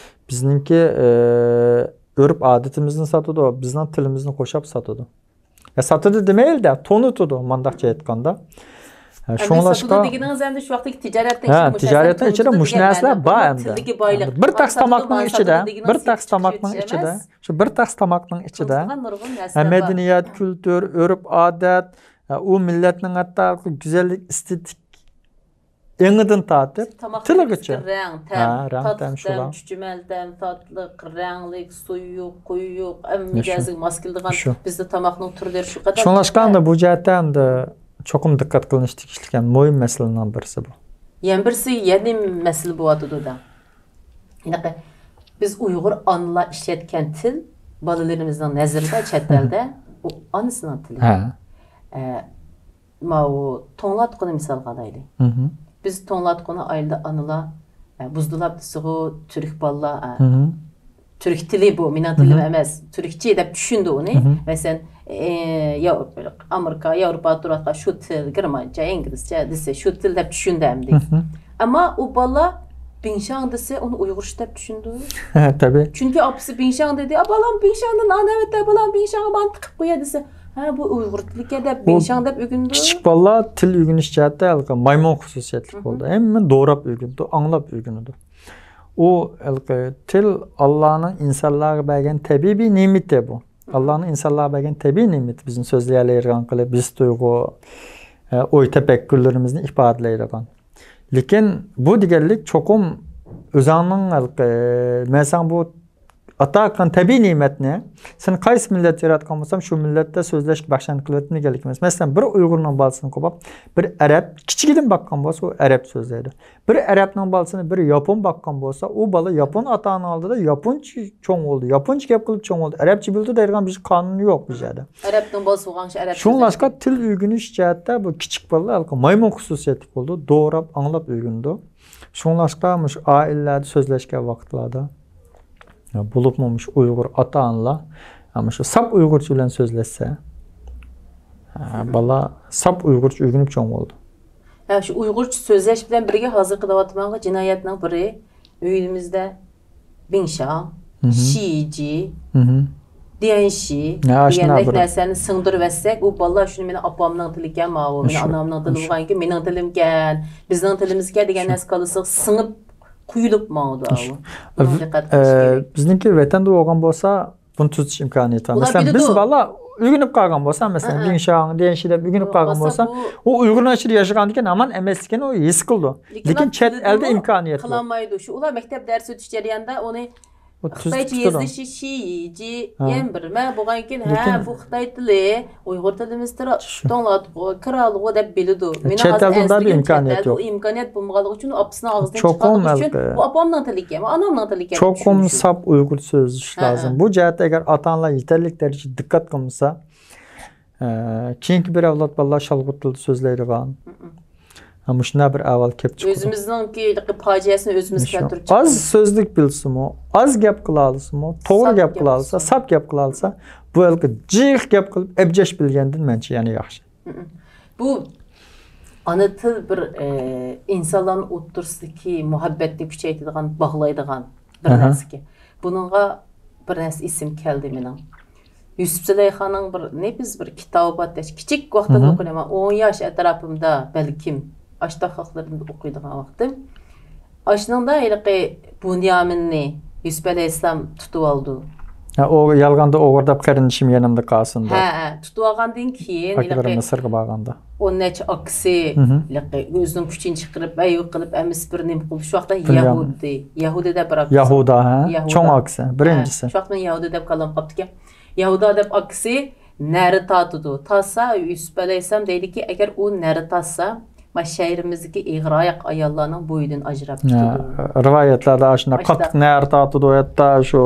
بىزنىڭكى، ئە، ئۆرپ-ئادىتىمىزنى ساتىدۇ. بىزنىڭ تىلىمىزنى قورشاپ ساتىدۇ. يا، ساتىدۇ دېمەيلى-دە، تونۇتىدۇ، مانداقچە ئېيتقاندا. ھە، ئەمدى شۇڭلاشقا ساتىدۇ دېگىنىڭىز ئەمدى شۇ ۋاقىتتىكى تىجارەتنىڭ ھە، ئىچىدە مۇشۇ تىجارەتنىڭ ئىچىدە مۇشۇ نەرسىلەر بار ئەمدى. تىلدىكى بايلىق. بىر تەخسە تاماقنىڭ ئىچىدە، بىر تەخسە تاماقنىڭ ئىچىدە، شۇ بىر تەخسە تاماقنىڭ ئىچىدە، ھە، مەدەنىيەت، كۈلتۈر، ئۆرپ-ئادەت، ھە، ئۇ مىللەتنىڭ ھەتتا گۈزەللىك، ئېستېتىك ئېڭىدىن تارتىپ تىلىغىچە. رەڭ، تەم، ھە، رەڭ، تەم، تاتلىق، تەم، شۇلا. چۈچۈمەل تەم، تاتلىق، رەڭلىك، سۇيۇق، قويۇق، ھەممە مىجەزگە ماس كېلىدىغان. بىزدە تاماقنىڭ تۈرلىرى شۇ قەدەر. شۇڭلاشقا ئەمدى بۇ جەھەتتە ئەمدى چوقۇم دىققەت قىلىنىش تېگىشلىك ھەم مۇھىم مەسىلىنىڭ بىرسى بۇ. يەنە بىرسى، يەنە مەسىلە بولۇۋاتىدۇ-دە. ھېلىقى بىز ئۇيغۇر ئانىلار ئىشلەتكەن تىل بالىلىرىمىزنىڭ نەزىرىدە چەت ئەلدە ئۇ ئانىسىنىڭ تىلى. ھە. ئە، ماۋۇ توڭلاتقۇنى مىسالغا ئالايلى. بىز توڭلاتقۇنى ئائىلىدە ئانىلار، ئە، بۇزدۇلاپ دېسىغۇ، تۈرك بالىلار، ئە، تۈرك تىلى بۇ، مېنىڭ تىلىم ئەمەس، تۈركچە دەپ چۈشىنىدۇ ئۇنى. مەسىلەن، ئە، يا-، ئامېرىكا، ياۋروپادا تۇرۇۋاتقان شۇ تىل، گېرمانچە، ئىنگلىزچە دېسە، شۇ تىل دەپ چۈشىنىدۇ ئەمدى. ئەمما ئۇ بالا بىڭشاڭ دېسە، ئۇنى ئۇيغۇرچە دەپ چۈشىنىدۇ. تەبىئىي. چۈنكى ئاپىسى بىڭشاڭ دېدى، «ئا، بالام بىڭشاڭدىن ئاناۋەتتە، بالام بىڭشاڭغا مانتۇ قىلىپ قويە» دېسە، ھە، بۇ ئۇيغۇر تىلىكەن دەپ، بىڭشاڭ دەپ ئۆگىنىدۇ. كىچىك بالىلار تىل ئۆگىنىش جەھەتتە ھېلىقى مايمۇن خۇسۇسىيەتلىك بولدى. ھەممىنى دوراپ ئۆگىنىدۇ، ئاڭلاپ ئۆگىنىدۇ. ئۇ ھېلىقى تىل ئاللانىڭ ئىنسانلارغا بەرگەن تەبىئىي بىر نېمىتى بۇ. ئاللانىڭ ئىنسانلارغا بەرگەن تەبىئىي نېمىتى، بىزنى سۆزلىيەلەيدىغان قىلىپ، ھېس تۇيغۇ، ئە، ئوي تەپەككۇرلىرىمىزنى ئىپادىلەيدىغان. لېكىن بۇ دېگەنلىك چوقۇم ئۆزۈڭنىڭ ھېلىقى، مەن ساڭا بۇ ئاتا قىلغان تەبىئىي نېمەتنى، سېنى قايسى مىللەتتە ياراتقان بولسام، شۇ مىللەتتە سۆزلەشكە بەخشەندە قىلىۋەتتىم دېگەنلىك ئەمەس. مەسىلەن، بىر ئۇيغۇرنىڭ بالىسىنى قوباپ، بىر ئەرەب، كىچىكىدىن باققان بولسا، ئۇ ئەرەب سۆزلەيدۇ. بىر ئەرەبنىڭ بالىسىنى بىر ياپون باققان بولسا، ئۇ بالا ياپون ئاتا-ئانا ئالدىدا ياپونچە چوڭ بولدى، ياپونچە گەپ قىلىپ چوڭ بولدى. ئەرەبچە بىلىدۇ دەيدىغان بىر قانۇن يوق بۇ يەردە. ئەرەبنىڭ بالىسى بولغان كىشى ئەرەبچە شۇڭلاشقا سۆزلەيدۇ. تىل ئۆگىنىش جەھەتتە بۇ كىچىك بالىلار ھېلىقى مايمۇن خۇسۇسىيەتلىك بولىدۇ، دوراپ، ئاڭلاپ ئۆگىنىدۇ. شۇڭلاشقا مۇشۇ ئائىلىلەردە سۆزلەشكەن ۋاقىتلاردا، بولۇپمۇ مۇشۇ ئۇيغۇر ئاتا-ئانىلار مۇشۇ ساپ ئۇيغۇرچە بىلەن سۆزلەشسە، بالا ساپ ئۇيغۇرچە ئۆگىنىپ چوڭ بولىدۇ. ھە، شۇ ئۇيغۇرچە سۆزلەش بىلەن بىرگە ھازىرقى دەۋاتىمەنغۇ جىنايەتنىڭ بىرى ئۆيىمىزدە بىڭشاڭ، مھم. شىجى، مھم. ديەنشى ھە، ئاشۇنداق دېگەندەك بىر نەرسىنى سىڭدۈرۈۋەتسەك، ئۇ بالىلار شۇنى مېنىڭ ئاپامنىڭ تىلىكەن، ماۋۇ مېنىڭ شۇ، ئانامنىڭ تىلى شۇ. بولغانكى مېنىڭ تىلىمكەن، بىزنىڭ تىلىمىزكەن دېگەن شۇ. نەرسە كاللىسىغا سىڭىپ قويۇلۇپ ماڭىدۇ شۇ. ئاۋۇ. بۇنىڭغا دىققەت قىلىش ئە، كېرەك. بىزنىڭكى ۋەتەندە بولغان بولسا، بۇنى تۈزىتىش ئىمكانىيىتى بار. ئۇلار مەسىلەن، بىز بىلىدۇ. بالىلار ئۆگىنىپ قالغان بولسا، مەسىلەن، ھە، ھە. بىڭشاڭ، ديەنشى دەپ ئۆگىنىپ قالغان بولسا، بولسا بۇ ئۇ ئۇيغۇرنىڭ ئىچىدە ياشىغاندىكىن ھامان ئەمەسلىكىنى ئۇ ھېس قىلىدۇ. لېكىن لېكىن چەت ئەلدە ئىمكانىيەت يوق. قىلالمايدۇ. شۇ ئۇلار مەكتەپ دەرس ئۆتۈش جەريانىدا ئۇنى ئۇ تۈز-، خىتايچە تۇتىدۇ. يېزىلىشى شى، جى، ھە. يەنە بىر. مەن بولغانكىن، ھە، لېكىن بۇ خىتاي تىلى، ئۇيغۇر تىلىمىز تىرا-، شۇ. توڭلاتقۇ، كىرالغۇ دەپ بىلىدۇ. مېنىڭ چەت ھازىر ئەلدە ئۇنداق بىر ئەنسىزلىكىم ئىمكانىيەت چەت ئەلدە يوق. ئۇ ئىمكانىيەت بولمىغانلىقى ئۈچۈن ئۇ ئاپىسىنىڭ ئاغزىدىن چوقۇم چىقارغۇسى ئۈچۈن ئەلقە. بۇ ئاپامنىڭ تىلى ئىكەن، ئانامنىڭ تىلى ئىكەن دەپ چوقۇم چۈشىنىشى ساپ مۇمكىن. ئۇيغۇرچە سۆزلىشىش ھە، لازىم. ھە. بۇ جەھەتتە ئەگەر ئاتا-ئانىلار يېتەرلىك دەرىجىدە دىققەت قىلمىسا، ئە، كېيىنكى بىر ئەۋلاد بالىلار شالغۇت تىلدا سۆزلەيدىغان. مم. ھە، مۇشۇنداق بىر ئەھۋال كېلىپ چىقىدۇ. ئۆزىمىزنىڭكى پاجىئەسىنى ئۆزىمىز مۇشۇ كەلتۈرۈپ ئاز چىقىمىز. سۆزلۈك بىلسىمۇ، ئاز گەپ قىلالىسىمۇ، توغرا ساپ گەپ گەپ قىلالىسا، قىلسا. ساپ گەپ قىلالىسا، بۇ ھېلىقى جىق گەپ قىلىپ، ئەبجەش بىلگەندىن مەنچە يەنە ياخشى. مم. بۇ ئانا تىل بىر، ئە، ئىنسانلارنىڭ ئوتتۇرىسىدىكى مۇھەببەتنى كۈچەيتىدىغان، باغلايدىغان بىر ئەھە. نەرسىكەن. بۇنىڭغا بىر نەرسە ئېسىمگە كەلدى مېنىڭ. يۈسۈپ زۇلەيخانىڭ بىر، نېپىز بىر كىتابى بار، كىچىك ۋاقتىمدا مم. ئوقۇيمەن. ئون ياش ئەتراپىمدا بەلكىم ئاشۇنداق ۋاقىتلىرىمدا ئوقۇيدىغان ۋاقتىم. ئاشۇنىڭدا ھېلىقى بۇنيامىننى يۈسۈپ ئەلەيھىسسالام تۇتۇۋالىدۇ. ھە، ئۇ يالغاندا ئوغرىداپ قېرىندىشىم يېنىمدا قالسۇن دەپ. ھە، ھە، تۇتۇۋالغاندىن كېيىن باكى بىر ھېلىقى مىسىرغا بارغاندا. ئون نەچچە ئاكىسى مھم. ھېلىقى ئۆزىنىڭ كۈچىنى چىقىرىپ، ھەيۋە قىلىپ، ھەممىسى بىر نېمە قىلدى. شۇ ۋاقىتتا بىلگەن. يەھۇدىي، يەھۇدىي دەپ بىر ئاكىسى يەھۇدا، بار. ھە؟ يەھۇدا. چوڭ ئاكىسى، ھە، بىرىنچىسى. شۇ ۋاقىتتا مەن يەھۇدا دەپ كاللام قاپتىكەن. يەھۇدا دەپ ئاكىسى نەرە تارتىدۇ. تارتسا، يۈسۈپ ئەلەيھىسسالام دەيدىكى، ئەگەر ئۇ نەرە تارتسا، ما شەھىرىمىزدىكى ئېغىر ئاياق ئاياللارنىڭ بويىدىن ئاجراپ ھە، كېتىدۇ. رىۋايەتلەردە ئاشۇنداق ئاشۇنداق. قاتتىق نەرە تارتىدۇ، ھەتتا شۇ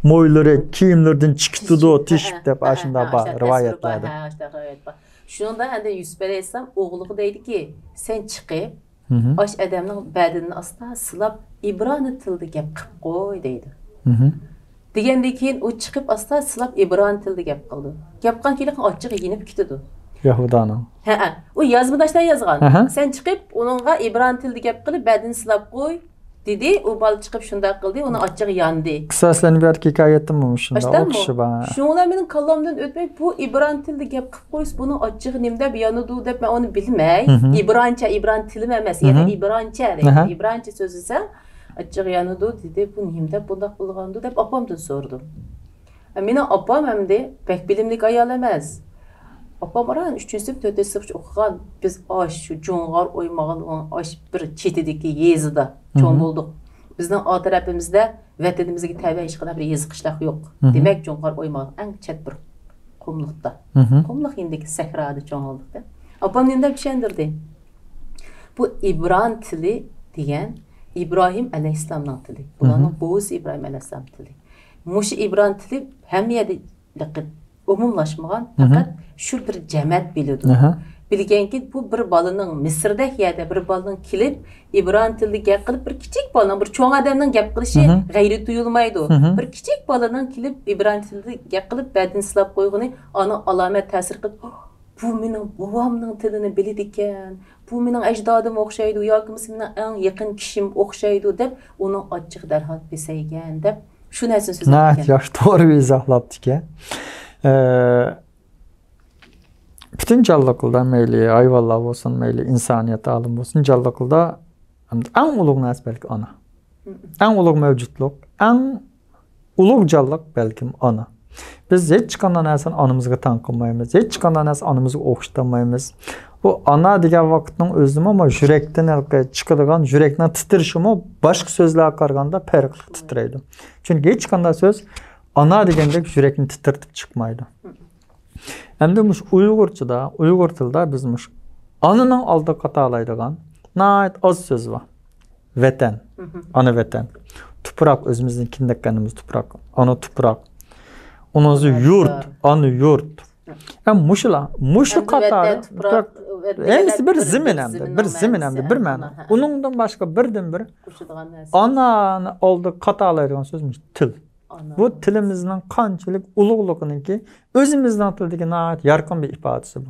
مويلىرى كىيىملىرىدىن چىكىتىدۇ، تېشىپ، تېشىپ ھە، دەپ ھە، ئاشۇنداق ھە، بار ئاشۇنداق تەسۋىر بار، رىۋايەتلەردە. ھە، ئاشۇنداق رىۋايەت بار. شۇنىڭدا ئەندى يۈسۈپ ئەلەيھىسسالام ئوغلىغا دەيدىكى، سەن چىقىپ، مھم. ئاش ئادەمنىڭ بەدىنىنى ئاستا سىلاپ، ئىبرانىي تىلدا گەپ قىلىپ قوي، دەيدۇ. مھم. دېگەندىن كېيىن ئۇ چىقىپ ئاستا سىلاپ ئىبرانىي تىلدا گەپ قىلىدۇ. گەپ قىلغان كېيىن ئاچچىقى يېنىپ كېتىدۇ. يەھۇدانىڭ. ھەئە. ئۇ يازمىداشلار يازغان. ئەھە. سەن چىقىپ ئۇنىڭغا ئىبرانىي تىلدا گەپ قىلىپ، بەدىنى سىلاپ قوي، دېدى. ئۇ بالا چىقىپ شۇنداق قىلدى. ئۇنىڭ ئاچچىقى ياندى. قىساس ئەنبىيادىكى ھېكايەتتىمۇ شۇنداق ئاشتانمۇ؟ ئوخشىشى بار. شۇڭا مېنىڭ كاللامدىن ئۆتمەي، بۇ ئىبرانىي تىلدا گەپ قىلىپ قويسا، بۇنىڭ ئاچچىقى نېمە دەپ يانىدۇ دەپ مەن ئۇنى بىلمەي، مھم. ئىبرانچە، ئىبرانىي تىلىم ئەمەس، يەنى مھم. ئىبرانچە دەيدۇ. ئەھە. ئىبرانچە سۆزلىسەڭ، ئاچچىقى يانىدۇ دېدى. بۇ نېمە دەپ بۇنداق قىلغاندۇ دەپ ئاپامدىن سورىدىم. مېنىڭ ئاپام ئەمدى بەك بىلىملىك ئايال ئەمەس. ئاپام ئاران ئۈچىنچى سىنىپ، تۆتىنچى سىنىپقىچە ئوقۇغان. بىز ئاش، شۇ جۇڭغار ئويمىغان ئاش بىر چېتىدىكى يېزىدا چوڭ مھم. بولدۇق. بىزنىڭ ئاتا تەرىپىمىزدە ۋەتىنىمىزگە تەۋە ھېچقانداق بىر يېزا قىشلاق يوق. مھم. دېمەك، جۇڭغار ئويماغان ئەڭ چەت بىر قۇملۇقتا. مھم. قۇملۇق يېنىدىكى سەھرادا چوڭ بولدۇق-دە. ئاپام نېمە دەپ چۈشەندۈردى؟ بۇ ئىبرانىي تىلى دېگەن ئىبراھىم ئەلەيھىسسالامنىڭ تىلى. بۇلارنىڭ مھم. بوۋىسى ئىبراھىم ئەلەيھىسسالام تىلى. مۇشۇ ئىبرانىي تىلى ھەممە يەردە ئومۇملاشمىغان، مھم. پەقەت شۇ بىر جەمەت بىلىدۇ. ئەھە. بىلگەنكى، بۇ بىر بالىنىڭ، مىسىردەك يەردە بىر بالىنىڭ كېلىپ، ئىبرانىي تىلدا گەپ قىلىپ، بىر كىچىك بالىنىڭ، بىر چوڭ ئادەمنىڭ گەپ قىلىشى مھم. غەيرىي تۇيۇلمايدۇ. مھم. بىر كىچىك بالىنىڭ كېلىپ، ئىبرانىي تىلدا گەپ قىلىپ، بەدىنى سىلاپ قويغىنى، ئانا ئالامەت تەسىر قىلىپ، «بۇ مېنىڭ بوۋامنىڭ تىلىنى بىلىدىكەن، بۇ مېنىڭ ئەجدادىم ئوخشايدۇ، ياكى بولمىسا مېنىڭ ئەڭ يېقىن كىشىم ئوخشايدۇ» دەپ، ئۇنىڭ ئاچچىقى دەرھال پېسەيگەن، دەپ شۇ نەرسىنى سۆزلەپ ناھايىتى ئىكەن. ياخشى، توغرا بىر ئىزاھلاپتىكەن. ئە، پۈتۈن جانلىقلاردا مەيلى ھايۋانلار بولسۇن، مەيلى ئىنسانىيەت ئالىمى بولسۇن، جانلىقلاردا ئەڭ ئۇلۇغ نەرسە بەلكى ئانا. مم. ئەڭ ئۇلۇغ مەۋجۇتلۇق، ئەڭ ئۇلۇغ جانلىق بەلكىم ئانا. بىز ھېچقانداق نەرسىنى ئانىمىزغا تەڭ قىلمايمىز، ھېچقانداق نەرسىنى ئانىمىزغا ئوخشىتالمايمىز. بۇ ئانا دېگەن ۋاقىتنىڭ ئۆزىمۇ ما يۈرەكتىن ھېلىقى چىقىدىغان، يۈرەكنىڭ تىترىشىمۇ باشقا سۆزلەرگە قارىغاندا پەرقلىق تىترەيدۇ. چۈنكى ھېچقانداق سۆز ئانا دېگەندەك يۈرەكنى تىترىتىپ چىقمايدۇ. ئەمدى مۇشۇ ئۇيغۇرچىدا، ئۇيغۇر تىلىدا بىز مۇشۇ ئانىنىڭ ئالدىغا قاتالايدىغان ناھايىتى ئاز سۆز بار. ۋەتەن، ئانا ۋەتەن، تۇپراق، ئۆزىمىزنىڭ كىندىك قېنىمىز تۇپراق، ئانا تۇپراق. ئۇنىڭ يۇرت، ئانا يۇرت. ھەم مۇشۇلار، مۇشۇ قاتار، ھەممىسى بىر زېمىن ئەمدى، بىر زېمىن ئەمدى، بىر مەنە. ئۇنىڭدىن باشقا بىردىنبىر ئانانى ئالدىغا قاتالايدىغان سۆز مۇشۇ تىل. بۇ تىلىمىزنىڭ قانچىلىك ئۇلۇغلۇقىنىڭكى ئۆزىمىزنىڭ تىلىدىكى ناھايىتى يارقىن بىر ئىپادىسى بۇ.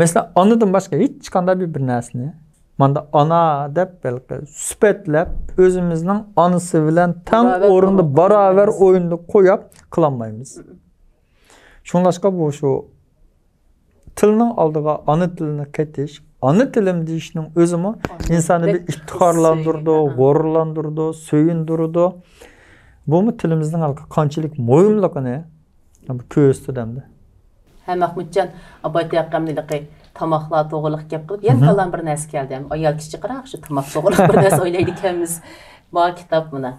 مەسىلەن، ئانىدىن باشقا ھېچقانداق بىر، بىر نەرسىنى ماندا ئانا دەپ ھېلىقى سۈپەتلەپ، ئۆزىمىزنىڭ ئانىسى بىلەن تەڭ ئورۇندا، باراۋەر ئورۇندا قويۇپ قىلالمايمىز. شۇڭلاشقا بۇ شۇ تىلنىڭ ئالدىغا ئانا تىلنى قېتىش، ئانا تىلىم دېيىشنىڭ ئۆزىمۇ ئىنساننى بىر ئىپتىخارلاندۇرىدۇ، غۇرۇرلاندۇرىدۇ، سۆيۈندۈرىدۇ. بۇمۇ تىلىمىزنىڭ ھېلىقى قانچىلىك مۇھىملىقىنى كۆرسىتىدۇ ئەمدى. ھە، مەھمۇتجان، ئاپايتى ھەققىمدە ھېلىقى تاماقلار توغرىلىق گەپ قىلىپ، يەنە كاللام بىر نەرسە كەلدى. ئايال كىشى قاراق، شۇ تاماق توغرىلىق بىر نەرسە ئويلايدىكەنمىز. ما كىتاب مانا.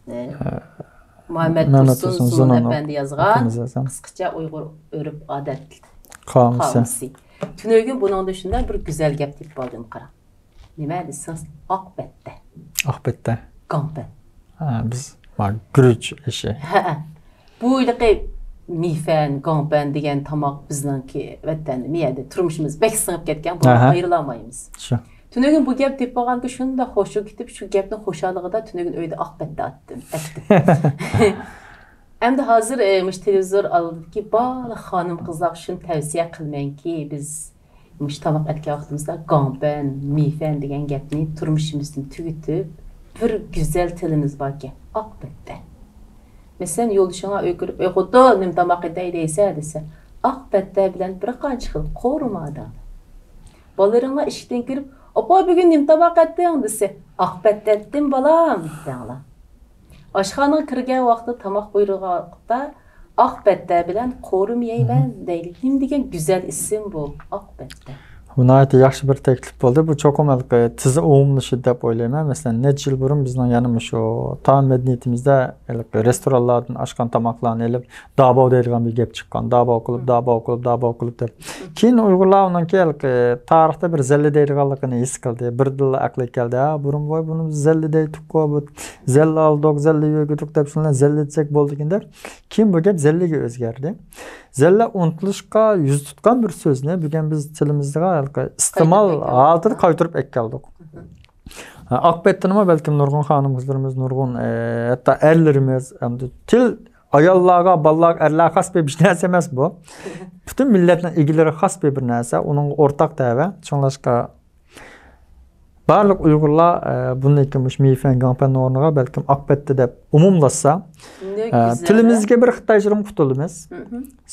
ئە، مۇھەممەد تۇرسۇن زۇنۇن ئەپەندى يازغان قىسقىچە ئۇيغۇر ئۆرپ ئادەت قامۇسى. تۈنۈگۈن بۇنىڭدا شۇنداق بىر گۈزەل گەپ تېپىپ ئالدىم، قاراڭ. نېمە دېسىڭىز، ئاق بەتتە. ئاق بەتتە. گاڭپەن. ھە، بىز، ما، گۈرۈچ ئېشى. ھەئە. بۇ ھېلىقى مىفەن، گاڭپەن دېگەن تاماق بىزنىڭكى ۋەتەندە، مىيەدە تۇرمۇشىمىز بەك سىڭىپ كەتكەن، بۇنى ئايرىلالمايمىز. شۇ. تۈنۈگۈن بۇ گەپ تېپىپ ئالغانكى شۇنداق خۇشۇ كېتىپ، شۇ گەپنىڭ خۇشاللىقىدا تۈنۈگۈن ئۆيدە ئاق بەتتە ئاتتىم، ئەتتىم. ئەمدى ھازىر، ئە، مۇشۇ تېلېۋىزور ئالدىدىكى بارلىق خانىم-قىزلارغا شۇنى تەۋسىيە قىلىمەنكى، بىز مۇشۇ تاماق ئەتكەن ۋاقتىمىزدا گاڭپەن، مىفەن دېگەن گەپنى تۇرمۇشىمىزدىن تۈگىتىپ، بىر گۈزەل تىلىمىز باركەن، ئاق بەتتە. مەسىلەن، يولدىشىڭلار ئۆيگە كىرىپ، «ئەي خوتۇن، نېمە تاماق ئېتەي دەيسەن؟» دېسە، ئاق بەتتە بىلەن بىر قانچە خىل قورۇما دەڭلار. بالىلىرىڭلار ئىشىكتىن كىرىپ، «ئاپا، بۈگۈن نېمە تاماق ئەتتىڭ؟» دېسە، «ئاق بەتتە ئەتتىم، بالام» دەڭلار. ئاشخانىغا كىرگەن ۋاقتىدا تاماق بۇيرۇغان ۋاقىتتا، «ئاق بەتتە بىلەن قورۇما يەيمەن» دەيلى. نېمە دېگەن گۈزەل ئىسىم بۇ، ئاق بەتتە. بۇ ناھايىتى ياخشى بىر تەكلىپ بولدى. بۇ چوقۇم ھېلىقى تېز ئومۇملىشىدۇ دەپ ئويلايمەن. مەسىلەن، نەچچە يىل بۇرۇن بىزنىڭ يەنە مۇشۇ تائام مەدەنىيىتىمىزدە ھېلىقى رېستورانلاردىن ئاشقان تاماقلارنى ئېلىپ، داباۋ دەيدىغان بىر گەپ چىققان. داباۋ قىلىپ، داباۋ قىلىپ، داباۋ قىلىپ دەپ. كېيىن ئۇيغۇرلار ئۇنىڭكى ھېلىقى تارىختا بىر زەللە دەيدىغانلىقىنى ھېس قىلدى. بىردىنلا ئەقلىگە كەلدى، ھە، بۇرۇن، ۋاي، بۇنى بىز زەللە دەيتتۇققۇ، بۇ زەللە ئالدۇق، زەللە يېگۈدۇق دەپ شۇنى زەللە دېسەك بولىدىكەن دەپ. كېيىن بۇ گەپ زەللىگە ئۆزگەردى. زەللە ئۇنتۇلۇشقا يۈز تۇتقان بىر سۆزنى بۈگۈن بىز تىلىمىزغا ھېلىقى ئىستېمال ھالىتىدە قايتۇرۇپ ئەكەلدۇق. ھە، ئاق بەتتىنمۇ بەلكىم نۇرغۇن خانىم-قىزلىرىمىز، نۇرغۇن، ئە، ھەتتا ئەرلىرىمىز، ئەمدى تىل ئاياللارغا، بالىلارغا، ئەرلەرگە خاس بىر نەرسە ئەمەس بۇ. پۈتۈن مىللەتنىڭ ئىگىلىرىگە خاس بىر، بىر نەرسە، ئۇنىڭغا ئورتاق دەۋە. شۇڭلاشقا بارلىق ئۇيغۇرلار، ئە، بۇندىن كېيىن مۇشۇ مىفەن، گاڭپەننىڭ ئورنىغا بەلكىم ئاق بەتتە دەپ ئومۇملاشسا، ئە، تىلىمىزگە بىر خىتايچىدىن قۇتۇلىمىز.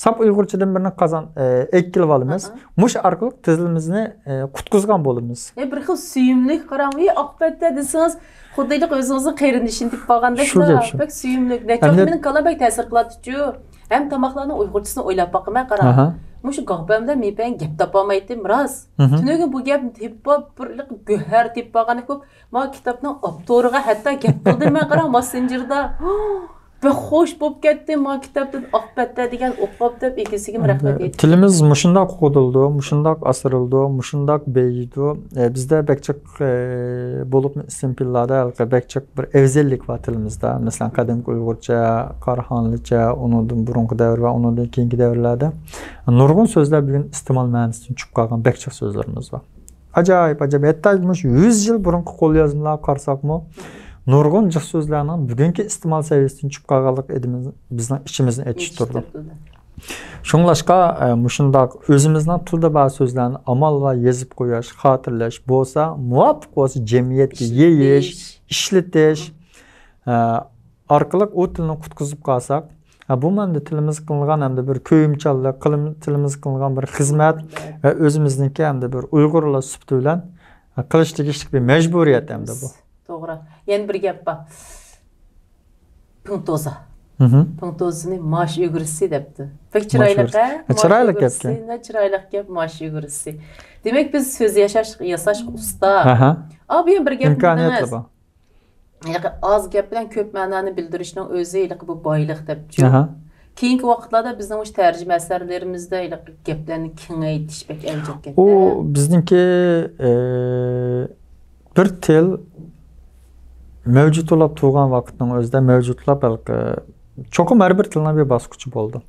ساپ ئۇيغۇرچىدىن بىرنى قازان، ئە، ئەكىلىۋالىمىز. مۇشۇ ئارقىلىق تىلىمىزنى، ئە، قۇتقۇزغان بولىمىز. ئە، بىر خىل سۆيۈملۈك، قاراڭ، ۋىي، ئاق بەتتە دېسىڭىز، خۇددى ئۆزىڭىزنىڭ قېرىندىشىنى تېپىپ بارغاندەكلا، بەك سۆيۈملۈك. نەچچە ۋاقىت مېنىڭ كاللام بەك تەسىر قىلاتتىچۇ. ھەم تاماقلارنىڭ ئۇيغۇرچىسىنى ئويلاپ باقىمەن، قاراڭ. مۇشۇ گاڭپەن بىلەن مىفەن گەپ تاپالمايتتىم، راست. تۈنۈگۈن بۇ گەپنى تېپىپ، بىر گۆھەر تېپىپ بارغاندەك بولۇپ، ما كىتابنىڭ ئاپتورىغا ھەتتا گەپ قىلدىم مەن، قاراڭ، ماسسېنجېردا. بەك خوش بولۇپ كەتتىم، ما كىتابتىن ئاق بەتتە دېگەن ئوقۇپ دەپ ئىگىسىگىمۇ رەھمەت ئېيتىمەن. تىلىمىز مۇشۇنداق قۇتۇلىدۇ، مۇشۇنداق ئاسرىلىدۇ، مۇشۇنداق بېيىيدۇ. ئە، بىزدە بەك جىق، ئە، بولۇپمۇ ئىسىم پىللاردا ھېلىقى بەك جىق بىر ئەۋزەللىك بار تىلىمىزدا. مەسىلەن، قەدىمكى ئۇيغۇرچە، قاراخانلىچە، ئۇنىڭدىن بۇرۇنقى دەۋر ۋە ئۇنىڭدىن كېيىنكى دەۋرلەردە نۇرغۇن سۆزلەر بۈگۈن ئىستېمال مەنىسىدىن چۈشۈپ قالغان بەك جىق سۆزلىرىمىز بار. ئاجايىپ، ئاجايىپ. ھەتتا مۇشۇ يۈز يىل بۇرۇنقى قوليازمىلارغا قارىساقمۇ، نۇرغۇن جىق سۆزلەرنىڭ بۈگۈنكى ئىستېمال سەۋىيەسىدىن چۈشۈپ قالغانلىقى ئىدى-، بىزنىڭ ئىچىمىزنى ئېچىشتۇرىدۇ. شۇڭلاشقا، ئە، مۇشۇنداق ئۆزىمىزنىڭ تىلدا بار سۆزلەرنى ئامال بار يېزىپ قويۇش، خاتىرىلەش بولسا، مۇۋاپىق بولسا جەمئىيەتكە يېيىش، ئىشلىتىش، ئە، ئارقىلىق ئۇ تىلنى قۇتقۇزۇپ قالساق، ھە، بۇمۇ ئەمدى تىلىمىزغا قىلىنغان ئەمدى بىر كۆيۈمچانلىق، قىلىم-، تىلىمىزغا قىلىنغان بىر خىزمەت ۋە ئۆزىمىزنىڭكى ئەمدى بىر ئۇيغۇرلار سۈپىتى بىلەن، ھە، قىلىش تېگىشلىك بىر مەجبۇرىيەت ئەمدى بۇ. توغرا. يەنە بىر گەپ بار. پىڭتوزا. پىڭتوزىنى ماش ئۈگرىسى دەپتۇ. بەك چىرايلىق، ھە؟ ماش ئۈگرىسى، چىرايلىق گەپ. نە چىرايلىق گەپ، ماش ئۈگرىسى. دېمەك، بىز سۆز ياشاش، ياساشقا ئۇستا. ئا، بۇ يەنە بىر گەپنى دېدىڭىز. ھېلىقى ئاز گەپ بىلەن كۆپ مەنانى بىلدۈرۈشنىڭ ئۆزى ھېلىقى بۇ بايلىق دەپچۇ. كېيىنكى ۋاقىتلاردا بىزنىڭ مۇشۇ تەرجىمە ئەسەرلىرىمىزدە ھېلىقى گەپلەرنى كېڭەيتىش بەك ئەۋج ئېلىپ كەتتى. ئۇ بىزنىڭكى، ئى، بىر تىل مەۋجۇت بولاپ تۇرغان ۋاقىتنىڭ ئۆزىدە مەۋجۇتلاپ ھېلىقى چوقۇم ھەر بىر تىلنىڭ بىر باسقۇچى بولىدۇ.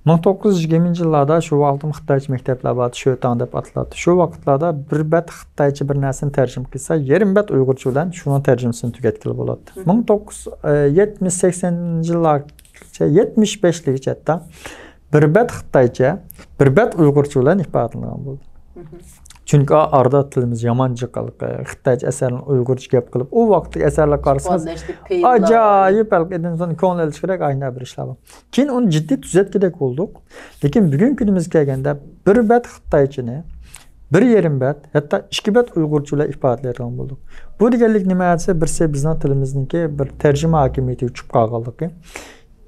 مىڭ توققۇز يۈز يىگىرمىنچى يىللاردا شۇ ۋاقىتتا خىتايچە مەكتەپلەر بار، شۆتاڭ دەپ ئاتىلاتتى. شۇ ۋاقىتلاردا بىر بەت خىتايچە بىر نەرسىنى تەرجىمە قىلسا، يېرىم بەت ئۇيغۇرچە بىلەن شۇنىڭ تەرجىمىسىنى تۈگەتكىلى بولاتتى. مىڭ توققۇز يۈز يەتمىش سەكسىنىنچى يىللارغىچە، يەتمىش بەشلىكىچە ھەتتا بىر بەت خىتايچە، بىر بەت ئۇيغۇرچە بىلەن ئىپادىلەنگەن بولدى. چۈنكى ئا-، ئارىدا تىلىمىز يامان جىق، خىتايچە ئەسەرنى ئۇيغۇرچە گەپ قىلىپ، ئۇ ۋاقىتتىكى ئەسەرلەرگە قارىسىڭىز، ئاجايىپ، ئادەمنىڭ كۆڭلى ئېلىشقۇدەك ئاينا بىر ئىشلار بار. كېيىن ئۇنى جىددىي تۈزەتكۈدەك بولدۇق. لېكىن بۈگۈنكى كۈنىمىزگە كەلگەندە بىر بەت خىتايچىنى، بىر يېرىم بەت، ھەتتا ئىككى بەت ئۇيغۇرچە بىلەن ئىپادىلەيدىغان بولدۇق. بۇ دېگەنلىك نېمە دېسە، بىرسى بىزنىڭ تىلىمىزنىڭكى بىر تەرجىمە ھاكىمىيىتىگە چۈشۈپ قالغانلىقى.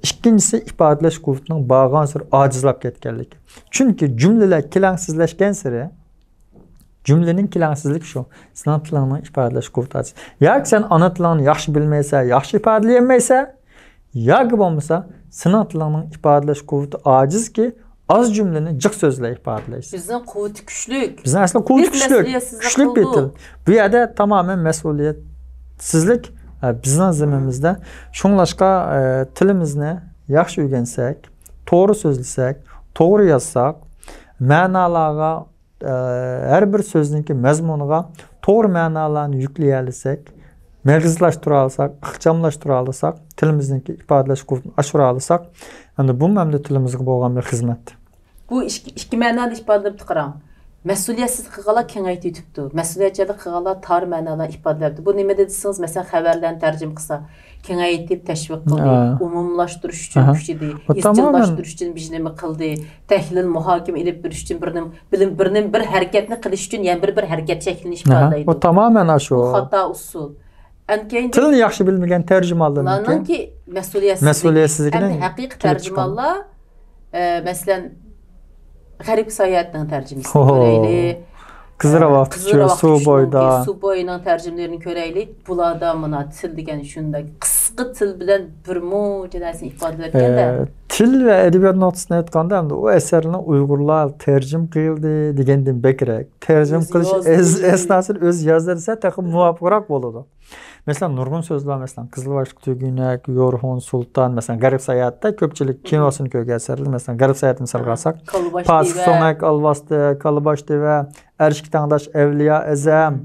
ئىككىنچىسى ئىپادىلەش قۇۋۋىتىنىڭ بارغانسېرى ئاجىزلاپ كەتكەنلىكى. چۈنكى جۈملىلەر كېلەڭسىزلەشكەنسېرى، جۈملىنىڭ كېلەڭسىزلىكى شۇ. سېنىڭ تىلىڭنىڭ ئىپادىلەش قۇۋۋىتى ئاجىز. ياكى سەن ئانا تىلىڭنى ياخشى بىلمەيسەن، ياخشى ئىپادىلىيەلمەيسەن، ياكى بولمىسا سېنىڭ تىلىڭنىڭ ئىپادىلەش قۇۋۋىتى ئاجىزكى، ئاز جۈملىنى جىق سۆز بىلەن ئىپادىلەيسەن. بىزنىڭ قۇۋۋىتى كۈچلۈك. بىزنىڭ ئەسلى قۇۋۋىتى كۈچلۈك، كۈچلۈك بىر تىل. بۇ يەردە تامامەن مەسئۇلىيەتسىزلىك، ئە، بىزنىڭ زىممىمىزدە. شۇڭلاشقا، ئە، تىلىمىزنى ياخشى ئۆگەنسەك، توغرا سۆزلىسەك، توغرا يازساق، مەنالارغا، ئە، ھەر بىر سۆزنىڭكى مەزمۇنىغا توغرا مەنالارنى يۈكلىيەلىسەك، مېغىزلاشتۇرالىساق، ئىخچاملاشتۇرالىساق، تىلىمىزنىڭكى ئىپادىلەش قۇۋۋىتىنى ئاشۇرالىساق، ئەمدى بۇمۇ ئەمدى تىلىمىزغا بولغان بىر خىزمەت. بۇ ئىككى، ئىككى مەنادا ئىپادىلىنىپتۇ، قاراڭ. مەسئۇلىيەتسىزلىك قىلغانلار كېڭەيتىۋېتىپتۇ. مەسئۇلىيەتچانلىق قىلغانلار تار مەنادا ئىپادىلەپتۇ. بۇ نېمە دېسىڭىز، مەسىلەن، خەۋەرلەرنى تەرجىمە قىلسا، كېڭەيتىپ تەشۋىق قىلدى، ھە. ئومۇملاشتۇرۇش ئۈچۈن ھە. كۈچىدى، ئىزچىللاشتۇرۇش ئۈچۈن بىر نېمە قىلدى، تەھلىل، مۇھاكىمە ئېلىپ بېرىش ئۈچۈن بىر نېمە، بىلىم، بىر نېمە، بىر ھەرىكەتنى قىلىش ئۈچۈن يەنە بىر، بىر ھەرىكەت شەكلىنى ئىپادىلەيدۇ. بۇ تامامەن ئاشۇ. بۇ خاتا ئۇسۇل. ئەنكەيدى. تىلنى ياخشى بىلمىگەن تەرجىمانلارنىڭكى مەسئۇلىيەتسىزلىكى. مەسئۇلىيەتسىزلىكىنى ئەمدى ھەقىقىي تەرجىمانلار، ئە، مەسىلەن، غەرىب ساياھەتنىڭ تەرجىمىسىنى كۆرەيلى. قىزىل ئە، رەۋاقتىكى قىزىل چۆل، رەۋاقتىكى سۇ چۆلنىڭكى، بويىدا. سۇ بويىنىڭ تەرجىمىلىرىنى كۆرەيلى. بۇلاردا مانا تىل دېگەن شۇنداق قىسقا تىل بىلەن بىر مۇنچە نەرسىنى ئىپادىلەپ كەتكەندە. ئە، تىل ۋە ئەدەبىيات نۇقتىسىدىن ئېيتقاندا، ئەمدى ئۇ ئەسەرنى ئۇيغۇرلار تەرجىمە قىلدى دېگەندىن بەكرەك، تەرجىمە قىلىش ئەس-، ئەسناسىدا ئۆزى يازدى دېسە، تېخى مۇۋاپىقراق بولىدۇ. مەسىلەن، نۇرغۇن سۆزلەر، مەسىلەن، قىزىل باشلىق تۈگۈنەك، يورھون سۇلتان، مەسىلەن، غەرب ساياھەتتە كۆپچىلىك كىنوسىنى كۆرگەن ئەسەرلەر، مەسىلەن، غەرب ساياھەتنى مىسالغا ئالساق، پاسىخ سۆڭەك ئالۋاستى، كاللىباش دىۋە، ئەرشكە تەڭداش ئەۋلىيا ئەزەم.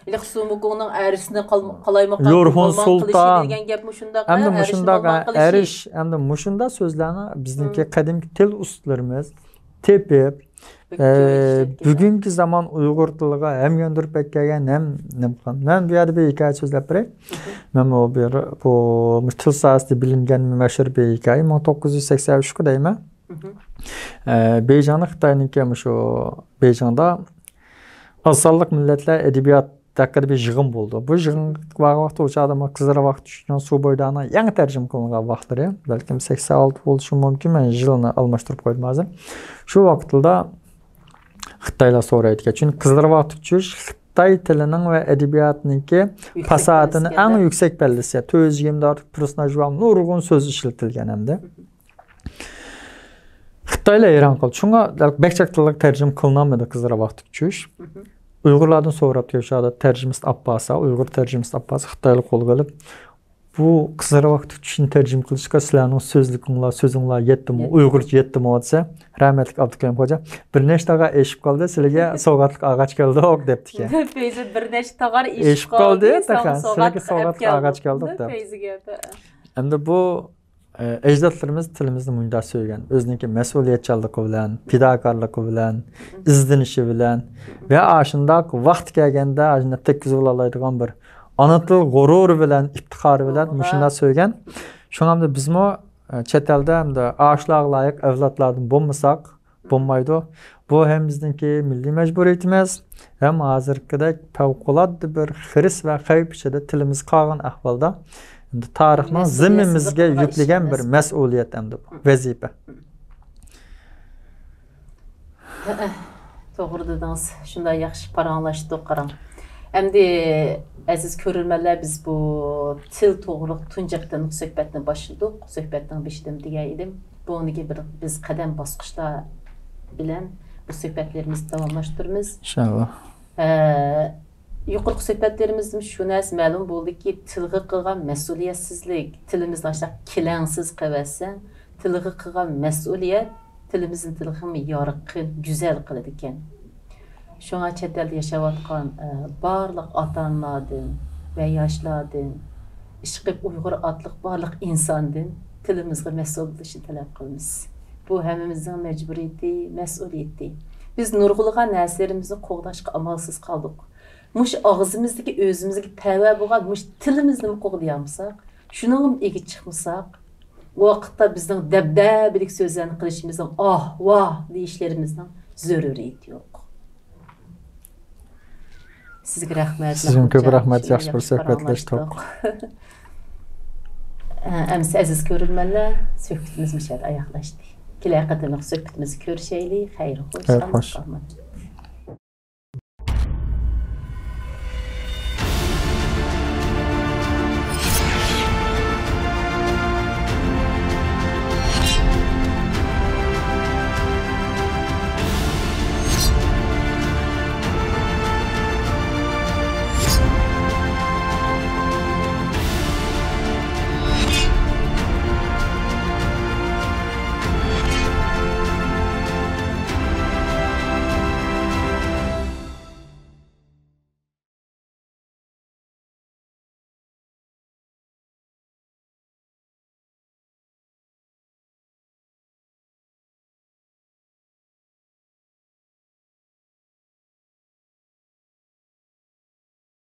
ھېلىقى سۇمۇكۇڭنىڭ ئەرشنى قال-، قالايمىقان يورھون سۇلتان دېگەن گەپمۇ شۇنداق، ھەمدە مۇشۇنداق ئەرش، ھەمدە مۇشۇنداق سۆزلەرنى بىزنىڭكى قەدىمكى تىل ئۇستىلىرىمىز تېپىپ، ئە، بۈگۈنكى زامان ئۇيغۇر تىلىغا ھەم ياندۇرۇپ بەرگەن، ھەم نېمە قىلغان. مەن بۇ يەردە بىر ھېكايە سۆزلەپ بېرەي. مەن بۇ بىر، بۇ تىل ساھەسىدە بىلىنگەن مەشھۇر بىر ھېكايە. مىڭ توققۇز يۈز سەكسەن ئۈچكە دەيمەن. ئە، بېيجىڭدا خىتاينىڭكى مۇشۇ بېيجىڭدا ئاز سانلىق مىللەتلەر ئەدەبىيات ھەققىدە بىر يىغىن بولدى. بۇ يىغىنغا بارغان ۋاقىتتا ئۇ چاغدا مانا قىزىل رەۋاقتىكى چۆلنىڭ سۇ بويىدانىڭ يېڭى تەرجىمە قىلىنغان ۋاقىتلىرى، بەلكىم سەكسەن ئالتە بولۇشى مۇمكىن، مەن يىلىنى ئالماشتۇرۇپ قويدۇم ھازىر. شۇ ۋاقىتلاردا خىتايلار سورايدىكەن. چۈنكى قىزىل رەۋاقتىكى چۆل خىتاي تىلىنىڭ ۋە ئەدەبىياتىنىڭكى پاساھىتىنىڭ ئەڭ يۈكسەك پەللىسى. تۆت يۈز يىگىرمىدىن ئارتۇق پېرسوناژ بار، نۇرغۇن سۆز ئىشلىتىلگەن ھەمدە. خىتايلار ھەيران قالدى. شۇڭا بەك جىق تىلغا تەرجىمە قىلىنالمىدى قىزىل رەۋاقتىكى چۆل. ئۇيغۇرلاردىن سوراپتۇ، شۇ يەردە تەرجىمىسىنى ئاپ بارسا، ئۇيغۇر تەرجىمىسىنى ئاپ بارسا، خىتايلار قولغا ئېلىپ، بۇ قىزىل رەۋاقتىكى چۆلنى تەرجىمە قىلىشقا سىلەرنىڭ سۆزلۈكۈڭلار، سۆزۈڭلار يەتتىمۇ، ئۇيغۇرچە يەتتىمۇ دېسە، رەھمەتلىك ئابدۇكېرىم خوجا، بىر نەچچە تاغار ئېشىپ قالدى، سىلەرگە سوۋغاتلىق ئاغاچ كەلدۇق دەپتىكەن. پەيزى، بىر نەچچە تاغار ئېشىپ قالدى، سىلەرگە سوۋغاتلىق ئاغاچ كەلدۇق دەپ. ئەمدى بۇ ئەجدادلىرىمىز تىلىمىزنى مۇنداق سۆيگەن، ئۆزىنىڭكى مەسئۇلىيەتچانلىقى بىلەن، پىداكارلىقى بىلەن، ئىزدىنىشى بىلەن ۋە ئاشۇنداق ۋاقتى كەلگەندە ئاشۇنداق تەگكۈزۈپ ئالالايدىغان بىر ئانا تىل غۇرۇرى بىلەن، ئىپتىخارى بىلەن مۇشۇنداق سۆيگەن. شۇڭا ئەمدى بىزمۇ، ئە، چەت ئەلدە ئەمدى ئاشۇلارغا لايىق ئەۋلادلاردىن بولمىساق، بولمايدۇ. بۇ ھەم بىزنىڭكى مىللىي مەجبۇرىيىتىمىز، ھەم ھازىرقىدەك پەۋقۇلئاددە بىر خىرىس ۋە خەۋپ ئىچىدە تىلىمىز قالغان ئەھۋالدا، ئەمدى تارىخنىڭ مەسئۇلىيەتسىزلىك زىممىمىزگە قىلغان ئىش يۈكلىگەن بىر ئەمەس. مەسئۇلىيەت ئەمدى بۇ، ۋەزىپە. ھەئە، توغرا دېدىڭىز. شۇنداق ياخشى پاراڭلاشتۇق، قاراڭ. ئەمدى ئەزىز كۆرۈرمەنلەر، بىز بۇ تىل توغرۇلۇق تۇنجى قېتىملىق سۆھبەتنى باشلىدۇق. سۆھبەتنىڭ بېشىدا دېگەن ئىدىم، بۇنىڭدىن كېيىن بىر، بىز قەدەم باسقۇچلار بىلەن بۇ سۆھبەتلىرىمىزنى داۋاملاشتۇرىمىز. ئىنشاللا. ئە، يۇقىرىقى سۆھبەتلىرىمىزدىن شۇ نەرسە مەلۇم بولدىكى، تىلغا قىلغان مەسئۇلىيەتسىزلىك، تىلىمىزنى ئاشۇنداق كېلەڭسىز قىلىۋەتسەڭ، تىلغا قىلغان مەسئۇلىيەت تىلىمىزنى تېخىمۇ يارقىن، گۈزەل قىلىدىكەن. شۇڭا چەت ئەلدە ياشاۋاتقان، ئە، بارلىق ئاتا-ئانىلاردىن ۋە ياشلاردىن، ئىشقىلىپ ئۇيغۇر ئاتلىق بارلىق ئىنساندىن تىلىمىزغا مەسئۇل بولۇشنى تەلەپ قىلىمىز. بۇ ھەممىمىزنىڭ مەجبۇرىيىتى، مەسئۇلىيىتى. بىز نۇرغۇنلىغان نەرسىلىرىمىزنى قوغداشقا ئامالسىز قالدۇق. مۇشۇ ئاغزىمىزدىكى ئۆزىمىزگە تەۋە بولغان مۇشۇ تىلىمىزنىمۇ قوغدىيالمىساق، شۇنىڭغىمۇ ئىگە چىقمىساق، ئۇ ۋاقىتتا بىزنىڭ دەبدەبىلىك سۆزلەرنى قىلىشىمىزنىڭ، ئاھ، ۋاھ دېيىشلىرىمىزنىڭ زۆرۈرىيىتى يوق. سىزگە رەھمەت. سىزگىمۇ كۆپ مەھمۇتجان، رەھمەت، شۇنداق ياخشى بىر ياخشى سۆھبەتلەشتۇق. پاراڭلاشتۇق. ئەمىسە ئەزىز كۆرۈرمەنلەر، سۆھبىتىمىز مۇشۇ يەردە ئاياغلاشتى. كېلەر قېتىملىق سۆھبىتىمىزدە كۆرۈشەيلى. خەير خوش، خەير ئامانلىق خوش. قالماڭ.